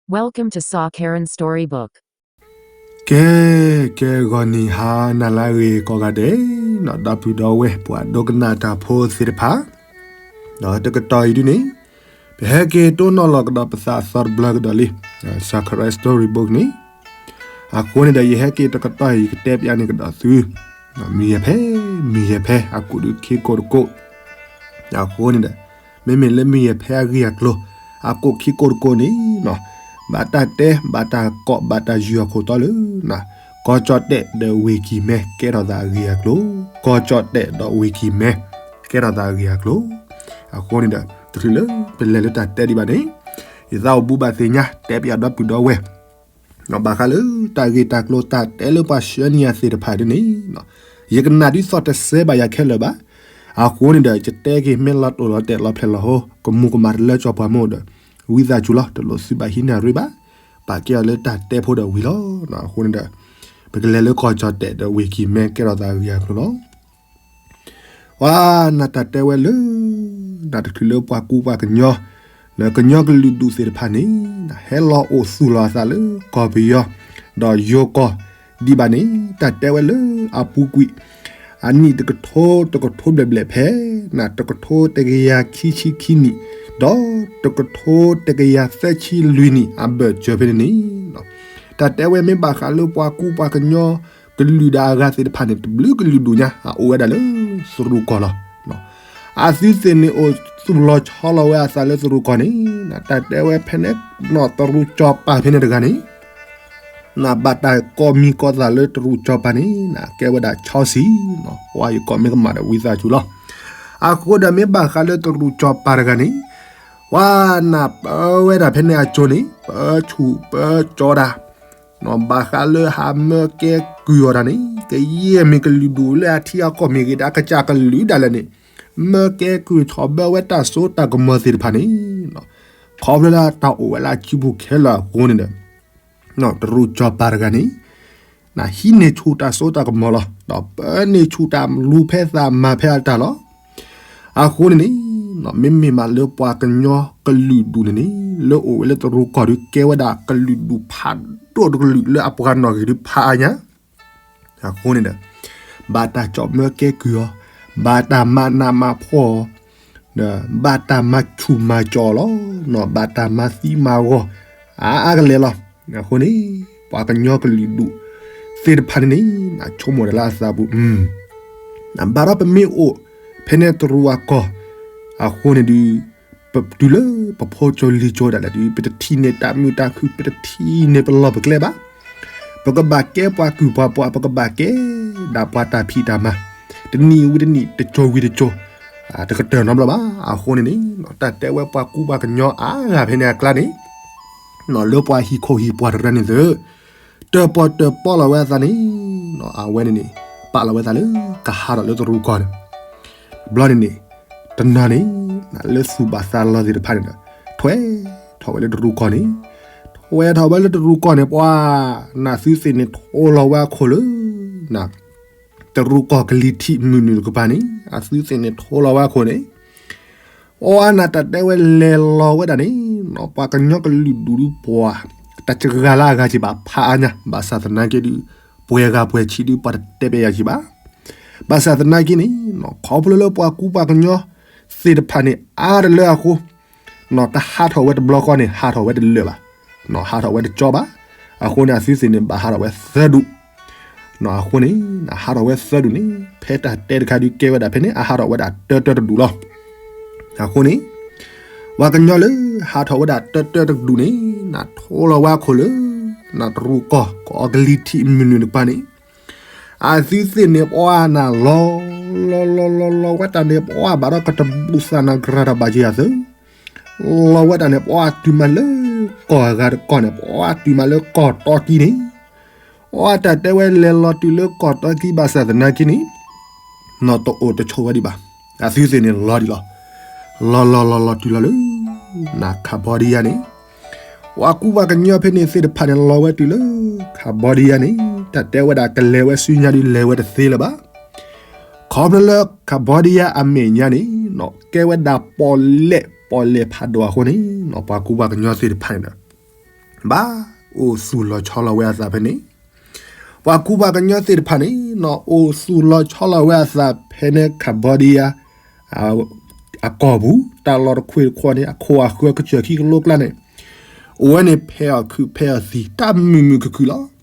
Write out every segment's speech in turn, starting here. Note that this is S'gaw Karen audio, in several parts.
Welcome to Sa Karen Storybook. ကဲ, ကဲဂီၤနံၤဟါနၤလၢအဂ့ၤကိးဂၤဒဲး, ဒီပုၢ်ဒီဝဲၢ်ပှၤဒိကနၣ်တၢ်ဖိသ့ၣ်တဖၣ်, ဒီးတကတီၢ်အံၤဒ်န့ၣ်, ပဟဲက့ၤတိၢ်နီၣ်လီၤကဒီးပသးအသီတဘျီကဒီးလံ, Sa Karen Storybook န့ၣ်, အဃိန့ၣ်ဒီး ယဟဲက့ၤတကတီၢ်အံၤ ယကတဲပျးန့ၢ်ကဒီးသု မံၤယဲၢ်ဖဲ, မံၤယဲၢ်ဖဲအကူၣ်ဒုးခံကိးတကိး, အဃိန့ၣ်ဒီး မ့မ့ၢ်လၢမံၤယဲၢ်ဖဲအဂ့ၢ်အကျိၤ, အကိးခံကိးတကိးန့ၣ်, ဘၣ်တၢ်တဲ ဘၣ်တၢ်ကိး ဘၣ်တၢ်ယုၢ်အခိၣ်တီလၢ ကီၢ်ကၠီၣ်တဲၣ်ဒီးဝ့ၢ်ကံၤမဲ ကဲထီၣ်သးအဂ့ၢ်အကျိၤ, ကီၢ်ကၠီၣ်တဲၣ်ဒီးဝ့ၢ်ကံၤမဲ ကဲထီၣ်သးအဂ့ၢ်အကျိၤ, အဃိန့ၣ်ဒီး တချုးလၢပလဲၤလၢတၢ်တဲဒံးဘၣ်န့ၣ်, ယသးအိၣ်ဘူးဘၣ်သ့ၣ်ညါ တဲပျးဒီပုၢ်ဒီဝဲၢ် ဘၣ်ဃးလၢတၢ်ဂ့ၢ်တၢ်ကျိၤတၢ်တဲလၢပှၤဆှၢန့ၢ်ယၤသ့ၣ်တဖၣ်ဒ်န့ၣ်, ယကနၣ်ဒ်သိးတစဲဘၣ်ယၤခဲလၢာ်ဘၣ်. အဃိန့ၣ်ဒီး ယတဲက့ၤမ့ၢ်လီၤတိၢ်လီၤတဲာ်လီၤဖျဲးလီၤဟိ ကမူၤကမၣ်တလၢကၠီၤပှၤမ့ၢ်အိၣ်ဒီး ဝံသးစူၤလီၤ တလိၣ်သုဘၣ်ဟံးန့ၢ်ရ့ဘၣ်. ပာ်ကဲအီၤလၢတၢ်တဲဖိဒီးဝံၤလီၤ. အဃိန့ၣ်ဒီး ပကလဲၤလၢကီၢ်ကၠီၣ်တဲၣ်ဒီးဝ့ၢ်ကံၤမဲ ကဲထီၣ်သးအဂ့ၢ်အကျိၤလီၤ. ပှၤနၢ်တၢ်တဲဝဲလၢ နၢ်တချုးလၢပှၤကူပှၤကညီ, ကညီကလုာ်ဒူၣ်သ့ၣ်တဖၣ်န့ၣ် ဟဲလီၤအိၣ်သူၣ်လီၤအသးလၢကီၢ်ပယီၤ, ဒီးယိၤကီၢ်ဒံးဘၣ်န့ၣ် တၢ်တဲဝဲလၢအပူၤကွံာ် အနံၣ်တကထိတကထိဘျဲၣ်ဘျဲၣ်ဖဲ နၢ်တကထိတကယၤခံဆံခံနံၣ်, ဒီးတကထိတကယၤသၢဆံလွံၢ်နံၣ်အဘၢၣ်စၢၤဖဲန့ၣ်န့ၣ်, တၢ်တဲဝဲမ့ၢ်ဘၣ်ဃးလၢပှၤကူပှၤကညီ ကလုာ်ဒၣ်အဂၤသ့ၣ်တဖၣ်န့ၣ် တဘျုးကလုာ်ဒူၣ်ညါ အအိၣ်ဝဲဒၣ်လၢသရူးကီၢ်လီၤ. အသုသ့ၣ်န့ၣ်အိၣ်သူၣ်လီၤဆီလီၤဝဲအသးလၢသရူးကီၢ်န့ၣ်, တၢ်တဲဝဲဖဲန့ၣ် နီၢ်တရူးကၠီၤပၤဖဲန့ၣ်တဂၤန့ၣ် နၢ်ဘၣ်တၢ်ကိးမံၤကိးသးလၢတရူးကၠီၤပၤန့ၣ် နၢ်ကဲဝဲဒၣ်ဆီဆံ, ပှၤယကိးမ့ၢ်ကမၣ်ဒီးဝံသးစူၤလီၤ. အဃိဒီးမ့ၢ်ဘၣ်ဃးလၢတရူးကၠီၤပၤတဂၤန့ၣ်, ပှၤနၢ်ပၢဝဲဒၣ်ဖဲန့ၣ်အကၠိန့ၣ် ပၢဆူၣ်ပၢကၠီတၢ်, ဘၣ်ဃးလၢဟးမၢကဲကုၢ်အီၤတၢ်န့ၣ် ကယဲၢ်မ့ၢ်ကလုာ်ဒူၣ်လၢအထံအကီၢ်မ့ၢ်ဂ့ၤ ဒီးအကစၢ်ကလုာ်ဒၣ်လဲာ်န့ၣ် မၢကဲကုၢ်ထီၣ်ဘၢဝဲတၢ်စိတၢ်ကမီၤသ့ၣ်တဖၣ်န့ၣ်, ခီဖျိလၢတၢ်အိၣ်ဝဲလၢအစုပူၤခဲလၢာ်အဃိန့ၣ်ဒီး တရူးကၠီၤပၤတဂၤန့ၣ် နၢ်ဟံးန့ၢ်ဆူၣ်တၢ်စိတၢ်ကမီၤလီၤ. ဒီးပၢန့ၢ်ဆူၣ်တၢ်လူၤဖဲသးမၤဖဲအတၢ်လီၤ. အဃိန့ၣ်န့ၣ်, မ့မ့ၢ်မးလၢပှၤကညီကလုာ်ဒူၣ်န့ၣ်န့ၣ် လၢအိၣ်ဝဲလၢတရူးကီၢ်ဒုးကဲဝဲဒၣ်ကလုာ်ဒူၣ်ဖးဒိၣ်တကလုာ်လၢအပှၤနီၣ်ဂံၢ်ဒုးဖးအါညါ အဃိန့ၣ်ဒီး ဘၣ်တၢ်ကၠီၣ်မၢကဲကုၢ်အီၤ, ဘၣ်တၢ်မၤနးမၤဖှီၣ်အီၤ, ဘၣ်တၢ်မၤဆူၣ်မၤကၠီအီၤလီၤ. ဘၣ်တၢ်မၤသံမၤဂီၤ အါအါကလဲာ်လီၤ. အဃိန့ၣ် ပှၤကညီကလုာ်ဒူၣ်သ့ၣ်တဖၣ်န့ၣ်န့ၣ် နဆိကမိၣ်ဒၣ်လၢအသးပူၤ ဘၣ်ဒီးပမ့ၢ်အိၣ်ဖဲန့ၣ်တရူးအကီၢ် အဃိန့ၣ်ဒုး ပတုၤလၢပဖိကၠိလံၤကၠိဒၣ်လဲာ်ဒုး ပတထံၣ်န့ၢ်တၢ်မုာ်တၢ်ခုၣ် ပတထံၣ်န့ၢ်ပလီၢ်ပကျဲဘၣ်. ပကဘၣ်ကဲပှၤကုၢ်ပှၤပှၢ် ပကဘၣ်ကဲဒၣ်ပှၤတၢ်ဖံးတၢ်မၤ တနံၣ်ဝံၤတနံၣ် တကၠိဝံၤတကၠိ တကတၢၢ်နီတဘျီဘၣ်. အဃိန့ၣ်န့ၣ် တၢ်တဲဝဲပှၤကူပှၤကညီအါဂၤဖဲန့ၣ်အကျါန့ၣ် လၢပှၤဟံၣ်ခိၣ်ဟံၣ်ပှၢ်တရၢန့ၣ်သ့ၣ တၢၣ်ပီၣ်တၢၣ်ပီလီၤဝဲအသးန့ၣ် အဝဲန့ၣ်န့ၣ် ပာ်လီၤဝဲသးလၢကဟးထီၣ်လၢတရူးကီၢ်န့ၣ် ဘျီန့ၣ်န့ၣ် တနီၤန့ၣ် လၢသူၣ်ဘၣ်သးလီသ့ၣ်တဖၣ်န့ၣ်ဒီး ထွဲထီၣ်ဝဲလၢတရူးကီၢ်န့ၣ် ထွဲထီၣ်ဝဲလၢတရူးကီၢ်န့ၣ် ပှၤ နသုသ့ၣ်န့ၣ်ထိလီၤဝဲအခိၣ်လၢ တရူးကီၢ်ကလံၤထံးမုၢ်နုာ်တကပၤန့ၣ် အသုသ့ၣ်န့ၣ်ထိလီၤဝဲအခိၣ်န့ၣ် အီနၢ်တၢ်တဲဝဲလဲၤလီၤဝဲဒၣ်န့ၣ် ပှၤကညီကလုာ်ဒူၣ်ဒုးပှၤ တၢ်စှၤလၢအဂၤက့ၤဘၣ်ဖးအါညါ ဘၣ်ဆၣ်သနာ်က့ဒုး ပှဲၤဂၤပှဲၤဆံးဒုး ပှၤတတဲပျးယၤက့ၤဘၣ်. ဘၣ်ဆၣ်သနာ်က့န့ၣ် ခီဖျိလၢပှၤကူပှၤကညီသ့ၣ်တဖၣ်န့ၣ် အါတလၢအဃိ တဟးထီၣ်ဝဲတဘျီဃီန့ၣ် ဟးထီၣ်ဝဲတလၢာ်ဘၣ်. ဟးထီၣ်ဝဲတကၠီဘၣ်. အဃိန့ၣ် အသုသ့ၣ်န့ၣ် ဘၣ်ဟးထီၣ်ဝဲသၢဒူၣ်. အဃိန့ၣ် ဟးထီၣ်ဝဲသၢဒူၣ်န့ၣ် ဖဲတၢ်တဲတခါဒုးကဲဝဲဒၣ်ဖဲန့ၣ် အဟးထီၣ်ဝဲဒၣ်တၢတၢတဒူၣ်လီၤ. အဃိန့ၣ် ပှၤကညီလၢဟးထီၣ်ဝဲဒၣ်တၢတၢတဒူၣ်န့ၣ် နထိလီၤဝဲအခိၣ်လၢ နတရူးကီၢ် ကအီကလံၤထံးမုၢ်နုာ်တကပၤန့ၣ် အသုသ့ၣ်န့ၣ် ပှၤနၢ်လီၤ လီၤလီၤလီၤလီၤဝဲတၢ်န့ၣ် ပှၤဘၣ်ဒီးကတဘူၣ်သးနၢ်ကြၤတၢ်ဘၣ်က့ၤယၤသၢ လီၤဝဲတၢ်န့ၣ် ပှၤတုၤမးလၢကီၢ်အဂၤတကီၢ်န့ၣ် ပှၤတုၤမးလၢကီၢ်တီကံန့ၣ် အီတၢ်တဲဝဲလဲၤလီၤတုၤလၢကီၢ်တီကံဘၣ်ဆၣ်သနာ်က့န့ၣ် နီၢ်တအိၣ်တဆိးဝဲဒံးဘၣ်. အသုသ့ၣ်န့ၣ်လီၤဒံးလီၤ. လီၤလီၤလီၤလီၤတုၤလီၤလၢ န Cambodia န့ၣ် ပှၤကူပှၤကညီဖဲန့ၣ်သ့ၣ်တဖၣ်န့ၣ် လီၤဝဲတုၤလၢ Cambodia န့ၣ် တၢ်တဲဝဲဒၣ်ကလဲၤဝဲဆူညါဒုးလဲၤဝဲတသ့လၢၤဘၣ်. ခီဖျိလၢ Cambodia အမဲာ်ညါန့ၣ် ကဲဝဲဒၣ်ပီၣ်လဲၣ်ပီၣ်လဲၣ်ဖးဒိၣ်အဃိန့ၣ် ပှၤကူပှၤကညီသ့ၣ်တဖၣ်န့ၣ်ဒီး ဘၣ်အိၣ်သူၣ်လီၤဆီလီၤဝဲအသးဖဲန့ၣ်, ပှၤကူပှၤကညီသ့ၣ်တဖၣ်န့ၣ် အိၣ်သူၣ်လီၤဆီလီၤဝဲအသးဖဲန့ၣ် Cambodia အကီၢ်ပူၤ တၢ်လီၢ်တခွ့ၣ်တခွီန့ၣ် အခိၣ်အဃၢၤကစၢၢ်ခံကလိကျါန့ၣ် အိၣ်ဝဲန့ၣ် ဖဲအီၣ်ခုးဖဲအီၣ်သံ တၢ်မုာ်မုာ်ခုၣ်ခုၣ်လီၤ.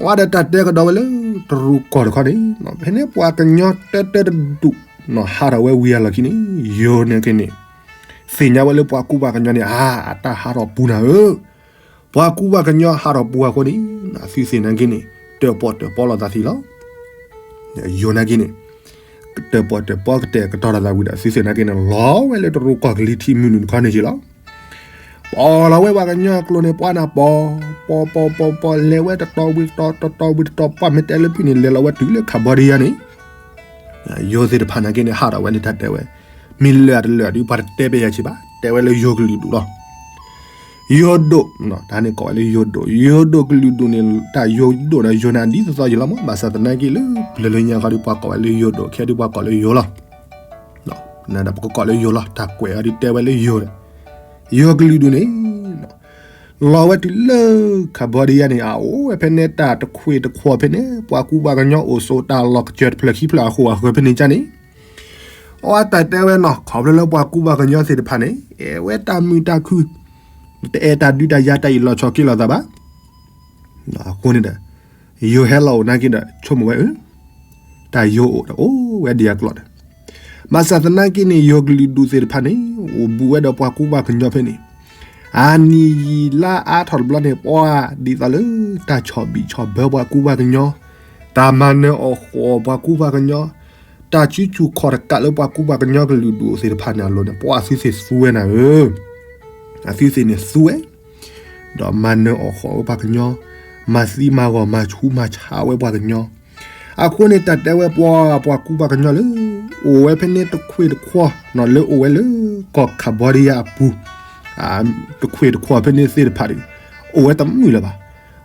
ဝဲဒီးတၢ်တဲကဒီးဝဲလၢတရူးကီၢ်တခီန့ၣ် ဖဲန့ၣ်ပှၤကညီတၢတၢတဒူၣ် ဟးထီၣ်ဝဲဝံၤအလီၢ်ခံန့ၣ် ယိၤန့ၣ်က့န့ၣ် သ့ၣ်ညါဝဲလၢပှၤကူပှၤကညီန့ၣ် အါ အတၢ်ဟးထီၣ်ပူၤနၤဧၢ, ပှၤကူပှၤကညီဟးထီၣ်ပူၤအဃိန့ၣ် အသုသ့ၣ်နာ်က့န့ၣ် တၢၣ်ပီၣ်တၢၣ်ပီလိာ်သးသ့လီၤ. ယိၤနာ်က့န့ၣ် တၢၣ်ပီၣ်တၢၣ်ပီကတဲာ်ကတီၤလိာ်သးဝံၤဒီး အသုသ့ၣ်နာ်က့န့ၣ် လီၤဝဲလၢတရူးကီၢ်ကလံၤထံးမုၢ်နုာ်တခီန့ၣ်က့လီၤ. ပီၣ်လီၤဝဲပှၤကညီအကျိာ်န့ၣ် ပှၤနၢ်ပီၣ် ပီၣ်ပီၣ်ပီၣ်ပီၣ် လဲၤဝဲတတီၤဝံၤတတီၤ တတီၤဝံၤတတီၤ ပှၤမ့ၢ်တဲလၢဖုၣ်န့ၣ် လဲၤလီၤဝဲတုၤလၢ Cambodia န့ၣ် ယိၤသ့ၣ်တဖၣ်နာ်က့န့ၣ် ဟးထီၣ်ဝဲန့ၣ် တၢ်တဲဝဲ မ့ၢ်လၢာ်တလၢာ်ဒ် ပှၤတတဲဘၣ်ယၤဆံးဘၣ် တဲဝဲလၢယိၤကလုာ်ဒူၣ်လီၤ. ယိၤဒိၣ် တၢ်န့ၣ်ကိးဝဲလၢယိၤဒိၣ် ယိၤဒိၣ်ကလုာ်ဒူၣ်န့ၣ် တၢ်ယိၤဒိၣ်ဒီးယိၤန့ၣ် ဒ်သိးသိးယံၤလီၤမး ဘၣ်ဆၣ်သနာ်က့လၢ ပျၢၤလၢညါခီဒီး ပှၤကိးဝဲလၢယိၤဒိၣ် ခဲဒုးပှၤကိးလၢယိၤလီၤ. ဒီးပကကိးလၢယိၤလီၤ တၢ်ကွဲးအီၤဒ်တဲဝဲလၢယိၤဒီး ယိၤကလုာ်ဒူၣ်န့ၣ် လီၤဝဲတုၤလၢ Cambodia န့ၣ် အအိၣ်ဝဲဖဲန့ၣ် တၢ်တခွ့ၣ်တခွီဖဲန့ၣ် ပှၤကူပှၤကညီအိၣ်ဆိးတၢ်လီၢ်ကစၢၢ်တဖျၢၣ်ခံဖျၢၣ်အဃိအဃၢၤဖဲန့ၣ်ကန့ၣ် အဝဲတၢ်တဲဝဲနီၤ ခီဖျိလၢပှၤကူပှၤကညီသ့ၣ်တဖၣ်န့ၣ် အဲၣ်ဝဲတၢ်မုာ်တၢ်ခုၣ် တအဲၣ်တၢ်ဒုးတၢ်ယၤတၢ်အံၤလီၤဆီက့ၤလိာ်သးဘၣ်. အဃိန့ၣ်ဒီး ယိၤဟဲလီၤအိၣ်နာ်က့ဒီး ဆိကမိၣ်ဝဲအၢ တၢ်ယိၤအိၣ်ဒီးအိၣ်ဝဲဒံးအကျိၤဒီး ဘၣ်ဆၣ်သနာ်က့န့ၣ် ယိၤကလုာ်ဒူၣ်သ့ၣ်တဖၣ်န့ၣ် အိၣ်ဘူးဝဲဒီးပှၤကူပှၤကညီဖဲန့ၣ် အနံၣ်ယံာ်လါအါထီၣ်တဘျီန့ၣ် ပှၤဒ်သိးလၢ တၢ်ဆီၣ်ဘံၣ်ဆီၣ်ဘၢပှၤကူပှၤကညီ တၢ်မၤနၢၤအီၣ်ဃီၣ်ပှၤကူပှၤကညီ တၢ်စုဆူၣ်ခီၣ်တကးလၢပှၤကူပှၤကညီကလုာ်ဒူၣ်သ့ၣ်တဖၣ်န့ၣ်အလိၤန့ၣ် ပှၤအသုသ့ၣ်သူဝဲနၤဧၢ အသုသ့ၣ်န့ၣ်သူဝဲ ဒီးမၤနၢၤအီၣ်ဃီၣ်ဝဲပှၤကညီ, မၤသံမၤဂီၢ်မၤဆူးမၤဆါဝဲပှၤကညီ. အဃိန့ၣ် တၢ်တဲဝဲပှၤ ပှၤကူပှၤကညီလၢ အိၣ်ဝဲဖဲန့ၣ်တခွ့ၣ်တခွီ လၢအိၣ်ဝဲလၢ ကီၢ် Cambodia အပူၤ တခွ့ၣ်တခွီဖဲန့ၣ်သ့ၣ်တဖၣ်ဒီး အိၣ်ဝဲတမုာ်လၢၤဘၣ်.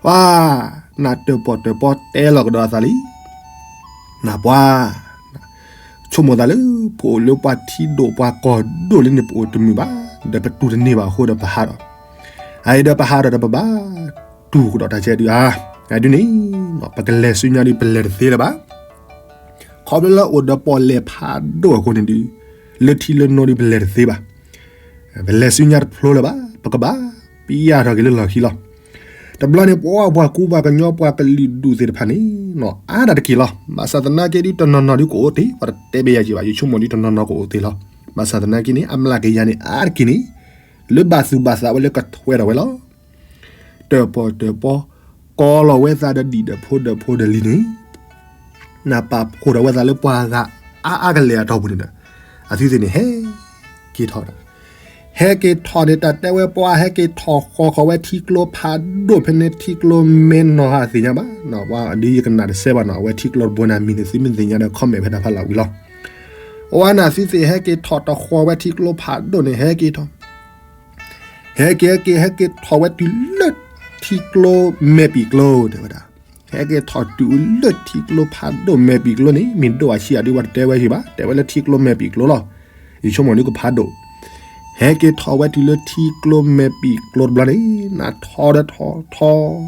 ပှၤ နၢ်တၢၣ်ပီၣ်တၢၣ်ပီတဲလီၤကဒီးအသးလံ နၢ်ပှၤ ဆိကမိၣ်သးလၢ ပအိၣ်လၢပှၤထံဒိၣ်ပှၤကီၢ်ဒိၣ်လံန့ၣ် ပအိၣ်တမုာ်ဘၣ် ဒီးပတူၢ်တန့ၢ်ဘၣ်အဃိဒီးပဟးဒီး အအံၤဒီးပဟးဒီးဒီးပဘၣ်တူၢ်ကဒီးတၢ်ကဲဒုးဧါ. ဒ်န့ၣ် ပကလဲၤဆူညါဒ်ပလဲၤတသ့လၢၤဘၣ်. ခီဖျိလၢအိၣ်ဒီးပီၣ်လဲၣ်ဖးဒိၣ်အဃိန့ၣ်ဒုး လၢထံလၢနိဒ်ပလဲၤတသ့ဘၣ်. ပလဲၤဆူညါတဖျိလၢၤဘၣ် ပကဘၣ်ပျၢ်ထီၣ်က့ၤလၢလီၢ်ခံလီၤ. တဘျီန့ၣ် ပှၤ ပှၤကူပှၤကညီပှၤကလုာ်ဒူၣ်သ့ၣ်တဖၣ်န့ၣ် အါဒၣ်တက့ၢ်လီၤ. ဘၣ်ဆၣ်သနာ်က့ဒ်တနီၤနီၤဒ်ကအိၣ်တ့ၢ် ပှၤတတဲဘၣ်ယၤက့ၤဘၣ် ယဆိကမိၣ်ဒ်တနီၤနီၤကအိၣ်တ့ၢ်လီၤ. ဘၣ်ဆၣ်သနာ်က့န့ၣ် အမျးကယၤန့ၣ် အါတက့ၢ်န့ၣ် လၢဘၣ်သူၣ်ဘၣ်သးဝဲလၢကထွဲထီၣ်ဝဲလီၤ. တၢၣ်ပီၣ်တၢၣ်ပီ ကိးလီၤဝဲသးဒီးဒံၣ်ဒီးဖိဒီးဖိဒီးလံၤန့ၣ် နၢ်ပၢၢ်ဖှိၣ်ထီၣ်ဝဲသးလၢပှၤဂၤအါအါကလဲာ်အတီၢ်ပူၤန့ၣ်ဒီး အသုသ့ၣ်န့ၣ် ဟဲက့ၤထီၣ်ဒီး ဟဲက့ၤထီၣ်န့ၣ် တၢ်တဲဝဲပှၤဟဲက့ၤထီၣ်ဃီဃီၤဝဲထံကျိဖးဒိၣ်ဖဲန့ၣ် ထံကျိမဲနီၢ်ဟါသ့ၣ်ညါဘၣ် ပှၤဒ်ယကနၣ်တစဲးဘၣ်နီၤ အဝဲထံကျိတဘိန့ၣ် မံၤန့ၣ်သုမ့ၢ်သ့ၣ်ညါဒီး comment ဖဲတၢ်ဖးလၢ်ဝံၤလီၤ. အဝဲန့ၣ်သုသ့ၣ်ဟဲက့ၤထီၣ်တဃီၤဝဲထံကျိဖးဒိၣ်န့ၣ် ဟဲက့ၤထီၣ် ဟဲက့ၤဟဲက့ၤ ဟဲက့ၤထီၣ်ဝဲတုၤလၢထံကျိမဲာ်ပံာ်ကျိ တဲဝဲဒၣ်. ဟဲက့ၤထီၣ်တုၤလၢထံကျိဖးဒိၣ်မဲာ်ပံာ်ကျိန့ၣ် မ့ၢ်ဒိၣ်အဆံးအဒုးဝဲတတဲဝဲယံၤဘၣ် တဲဝဲလၢထံကျိမဲာ်ပံာ်ကျိလီၤ. ယဆိကမိၣ်ဒုးကဖးဒိၣ် ဟဲက့ၤထီၣ်ဝဲတုၤလၢထံကျိမဲာ်ပံာ်ကျိတဘျီန့ၣ် နၢ်ထီဒီး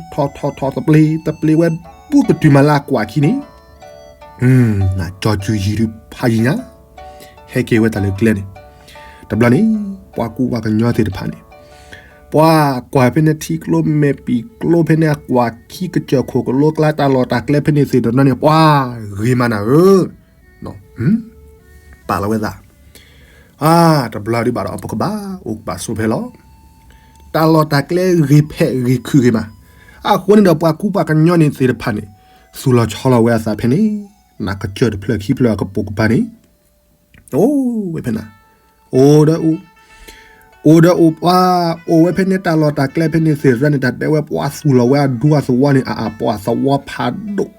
ထီ ထီ ထီ ထီ ထီ သပျ့ သပျ့ဝဲဘူးကတုၤမၤလၢအကွၢ်ခံန့ၣ် နၢ်ကၠီၤကူၤယံၤဒုးဖးယံၤညါ ဟဲက့ၤဝဲတၢ်လၢကျဲန့ၣ် တဘျီန့ၣ် ပှၤကူပှၤကညီသ့ၣ်တဖၣ်န့ၣ် ပှၤကွၢ်ဖဲန့ၣ်ထံကျိမဲာ်ပံာ်ကျိဖဲန့ၣ် အကွၢ်ခံကစၢၢ်ခိၣ်ကလိကျါတၢ်လီၢ်တၢ်ကျဲဖဲန့ၣ်သ့ၣ်တဖၣ်န့ၣ် ပှၤဂ့ၤမးနၤဧၢ ပာ်လီၤဝဲသး အါ တဘျီဒုးဘၣ်ဒီး ပကဘၣ်အိၣ်ကဘၣ်ဆိးဖဲလီၤ. တၢ်လီၢ်တၢ်ကျဲဂ့ၤဖဲးဂ့ၤခုၣ်ဂ့ၤမး အဃိန့ၣ်ဒီးပှၤကူပှၤကညီန့ၣ်သ့ၣ်တဖၣ်န့ၣ် သူၣ်လီၤဆီလီၤဝဲအသးဖဲန့ၣ် နၢ်ကစၢၢ်တဖျၢၣ်ခံဖျၢၣ်အကပိာ်ကပၤန့ၣ် အိၣ်ဝဲဖဲန့ၣ် အိၣ်ဒီးအိၣ် အိၣ်ဒီးအိၣ်ပှၤ အိၣ်ဝဲဖဲန့ၣ်တၢ်လီၢ်တၢ်ကျဲဖဲန့ၣ်သ့ၣ်တဖၣ်န့ၣ် တၢ်တဲဝဲပှၤသူၣ်လီၤဝဲအဒူအသဝီန့ၣ် အအပှၤသဝီဖးဒိၣ်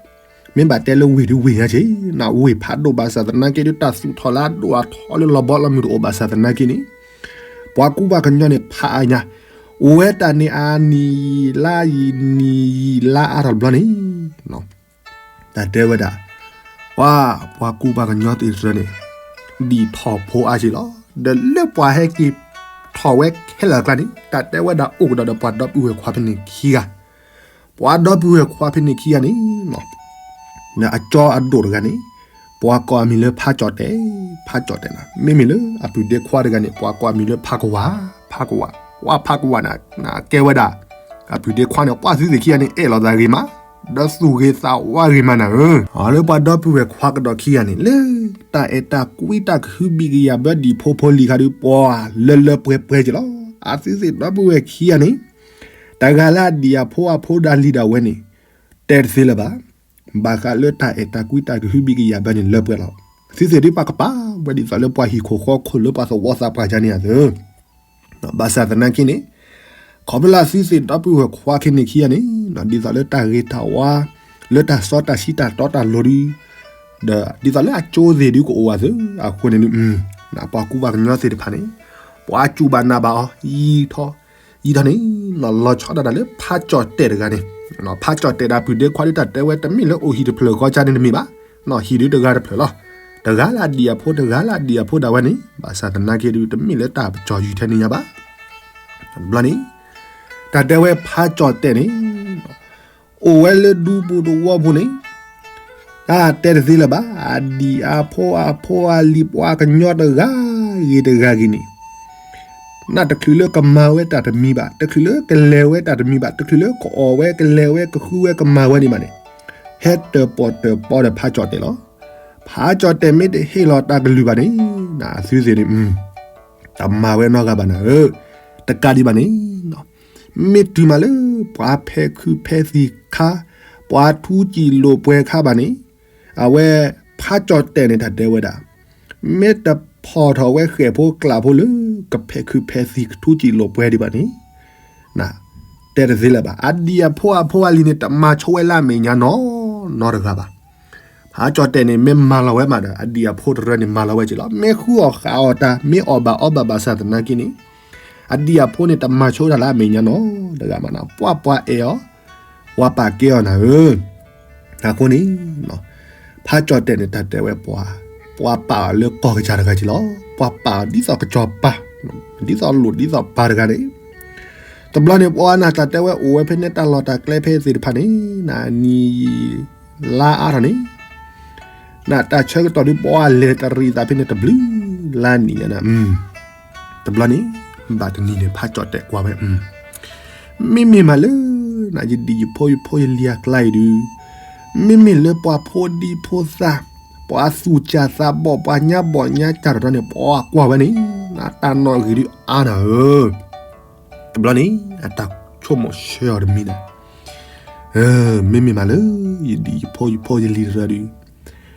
မ့ၢ်ဘၣ်တဲလၢဝ့ၢ်ဒုးဝ့ၢ်ညါက့ၤ နဝ့ၢ်ဖးဒိၣ်ဘၣ်ဆၣ်သနာ်က့ဒုး တၢ်သူၣ်ထီၣ်လၢအဒိၣ်အထီလၢလီၤဘီလီၤမုၢ်တအိၣ်ဘၣ်ဆၣ်သနာ်က့န့ၣ် ပှၤကူပှၤကညီန့ၣ်ဖးအါညါ အိၣ်ဝဲတၢ်န့ၣ်အနံၣ်ယံာ်လါယံာ်နံၣ်ယံာ်လါအါထီၣ်တဘျီန့ၣ် တၢ်တဲဝဲဒၣ် ပှၤ ပှၤကူပှၤကညီသ့ၣ်တဖၣ်န့ၣ် ဒံၣ်ထီၣ်ဖိအါက့ၤလီၤ. ဒီးလၢပှၤဟဲက့ၤ ထီၣ်ဝဲခဲလၢာ်အကျါန့ၣ် တၢ်တဲဝဲဒၣ်အိၣ်ကဒီးဒီးပှၤဒီပုၢ်ဝဲၢ်ခွါဖဲန့ၣ်ခံဂၤ, ပှၤဒီပုၢ်ဝဲၢ်ခွါဖဲန့ၣ်ခံဂၤန့ၣ် အကၠီအဒိၣ်တဂၤန့ၣ် ပှၤကိးအမံၤလၢဖးကၠီၣ်တဲာ်, ဖးကၠီၣ်တဲာ်န့ၣ် မ့မ့ၢ်လၢအပုၢ်ဒ့ခွါတဂၤန့ၣ် ပှၤကိးအမံၤလၢဖးကဝၢ်, ဖးကဝၢ်, ပှၤဖးကဝၢ်န့ၣ် ကဲဝဲဒၣ် အပုၢ်ဒ့ခွါန့ၣ် ပှၤသုသ့ၣ်ခံဂၤန့ၣ် အဲၣ်လိာ်သးဂ့ၤမး, ဒီးသူၣ်ဂ့ၤသးဝါဂ့ၤမးနၤဧၢ, အလၢပှၤဒီပုၢ်ဝဲၢ်ခွါကဒီးခံဂၤန့ၣ် လၢတၢ်အဲၣ်တၢ်ကွံတၢ်ကဟုဘံၣ်ကယာ်ဘၢဒံၣ်ဖိဖိလံၤခါဒုး ပှၤလၢလၢပှဲၤပှဲၤက့ၤလီၤ. အသုသ့ၣ်ဒီပုၢ်ဝဲၢ်ခံဂၤန့ၣ် တဂၤလၢအဒံၣ်အဖိအဖိဒၣ်လံၤဒၣ်ဝဲန့ၣ် တဲတသ့လၢၤဘၣ်. ဘၣ်ဃးလၢတၢ်အဲၣ်တၢ်ကွံတၢ်ကဟုဘံၣ်ကယာ်ဘၢန့ၣ်လၢပှဲၤလီၤ. သုသ့ၣ်ဒုးပှၤကပာ်ဝဲဒ်သိးလၢပှၤဟံၣ်ခိၣ်ဃီခိၣ်လၢပှၤသဝီသးပှၢ်ကန့ၣ်အသိး ဘၣ်ဆၣ်သနာ်က့န့ၣ် ခီဖျိလၢအသုသ့ၣ်ဒီပုၢ်ဝဲၢ်ခွါခဲန့ၣ်ခံဂၤန့ၣ် ဒ်သိးလၢတၢ်ဂ့ၤတၢ်ဝါ လၢတၢ်စီတၢ်ဆှံတၢ်တီတၢ်လိၤဒုး ဒီးဒ်သိးလၢအကၠိသ့ၣ်ဒုးကအိၣ်အသိး အဃိန့ၣ်ဒုး ပှၤကူပှၤကညီသ့ၣ်တဖၣ်န့ၣ် ပှၤကူဘၣ်နၢ်ဘၣ်အီၤ ယံာ်ထီၣ် ယံာ်ထီၣ်န့ၣ် လီၤဆီဒၣ်တၢ်လၢဖးကၠီၣ်တဲာ်တဂၤန့ၣ် ဖးကၠီၣ်တဲာ်ဒီးပုၢ်ဒ့ခွါဒုး တၢ်တဲဝဲတမ့ၢ်လၢအိၣ်ဟံၣ်တဖျၢၣ်ဃီကန့ၣ်တမ့ၢ်ဘၣ်, ဟံၣ်ဒုးတဂၤတဖျၢၣ်လီၤ. တဂၤလၢအဒံၣ်အဖိ တဂၤလၢအဒံၣ်အဖိဒၣ်ဝဲန့ၣ် ဘၣ်ဆၣ်သနာ်က့ဒုး တမ့ၢ်လၢတၢ်ပကၠီၣ်ယုၢ်ထဲန့ၣ်ညါဘၣ်. တဘျီန့ၣ် တၢ်တဲဝဲဖးကၠီၣ်တဲာ်န့ၣ် အိၣ်ဝဲလၢဒူပူၤသဝီပူၤန့ၣ် တၢ်တဲတသ့လၢၤဘၣ်. အဒံၣ်အဖိအဖိအလံၤပှၤကညီတဂၤဂ့ၤတဂၤဂ့ၤန့ၣ် နတချုးလၢကမၤဝဲတၢ်တမံၤဘၣ်, တချုးလၢကလဲၤဝဲတၢ်တမံၤဘၣ်, တချုးလၢကအီၣ်ဝဲကလဲၤဝဲကဃုဝဲကမၤဝဲန့ၣ်ဘၣ်န့ၣ် ဟဲတၢၣ်ပီၣ်တၢၣ်ပီဒီးဖးကၠီၣ်တဲာ်လီၤ. ဖးကၠီၣ်တဲာ်မ့ၢ်တဟ့ၣ်လီၤတၢ်ကလုၢ်ဘၣ်န့ၣ် အသုသ့ၣ်န့ၣ် တမၤဝဲနီတဂၤဘၣ်နၤဧၢ, တကးဒံးဘၣ်န့ၣ် မ့ၢ်တုၤမးလၢပှၤဖဲးခုးဖဲးသံၣ်ခါ, ပှၤထူစံာ်လိာ်ပှဲၤခါဘၣ်န့ၣ် အဝဲဖးကၠီၣ်တဲာ်န့ၣ် တၢ်တဲဝဲဒၣ် မ့ၢ်တဖီၣ်ထီၣ်ဝဲဃဲၣ်ဖိကျးဖိလၢ ကဖဲးခုးဖဲးသံၣ်ကထူစံာ်လိာ်ပှဲၤဒံးဘၣ်န့ၣ် တဲတသ့လၢၤဘၣ်. အဒံၣ်အဖိအဖိအလံၤန့ၣ် တမၤဆိဝဲလၢအမဲာ်ညါနီၢ်နီတဂၤဘၣ်. ဖးကၠီၣ်တဲာ်န့ၣ် မ့ၢ်မၤလီၤဝဲမးဒီး အဒံၣ်အဖိတရၢန့ၣ် မၤလီၤဝဲက့ၤလီၤ. မ့ၢ်ဃုအီၣ်ဃးအီၣ်တၢ် မ့ၢ်အီၣ်ဘၣ်အီဘၣ်ဘၣ်ဆၣ်သနာ်က့န့ၣ် အဒံၣ်အဖိန့ၣ် တမၤဆိတၢ်လၢအမဲာ်ညါနီၢ်တဂၤမးနီၢ်. ပှၤပှၤအဲၣ်အီၤ, ပှၤပာ်ကဲအီၤနၤဧၢ. အဃိန့ၣ် ဖးကၠီၣ်တဲာ်န့ၣ် တၢ်တဲဝဲပှၤ, ပှၤပာ်အီၤလၢကီၢ်ကစၢ်တဂၤက့ၤလီၤ. ပှၤပာ်အီၤဒ်သိးကစီၤပၤ, ဒ်သိးလိၣ်ဒ်သိးပၤတဂၤန့ၣ် တဘျီန့ၣ် ပှၤနၢ်တၢ်တဲဝဲအိၣ်ဝဲဖဲန့ၣ် တၢ်လီၢ်တၢ်ကျဲဖဲသ့ၣ်တဖၣ်န့ၣ် နနံၤလါအါထီၣ်န့ၣ် နတၢ်ဆၢကတီၢ်ဒုး ပှၤလဲၤတရံးသးဖဲန့ၣ်တဘျုးလါနံၣ်ညါနၤ. တဘျီန့ၣ် ဘၣ်တနံၤန့ၣ် ဖးကၠီၣ်တဲာ်ကွၢ်ဝဲ မ့မ့ၢ်မးလၢ နယဒံၣ်ယဖိယဖိယလံၤအကျါအံၤဒုး မ့မ့ၢ်လၢပှၤဖိဒံဖိသၣ်, ပှၤသူၣ်စၢ်သးဘီၣ် ပှၤညါဘီၣ်ညါစၢ်တရီန့ၣ် ပှၤကွၢ်ဝဲန့ၣ် နတၢ်နီၣ်ဂံၢ်ဒုးအါနၤဧၢ. တဘျီန့ၣ် အတၢ်ဆိကမိၣ်ဆၢအီၤတမံၤန့ၣ် မ့မ့ၢ်မးလၢ ယဒံၣ်ယဖိယဖိယလံၤတရီ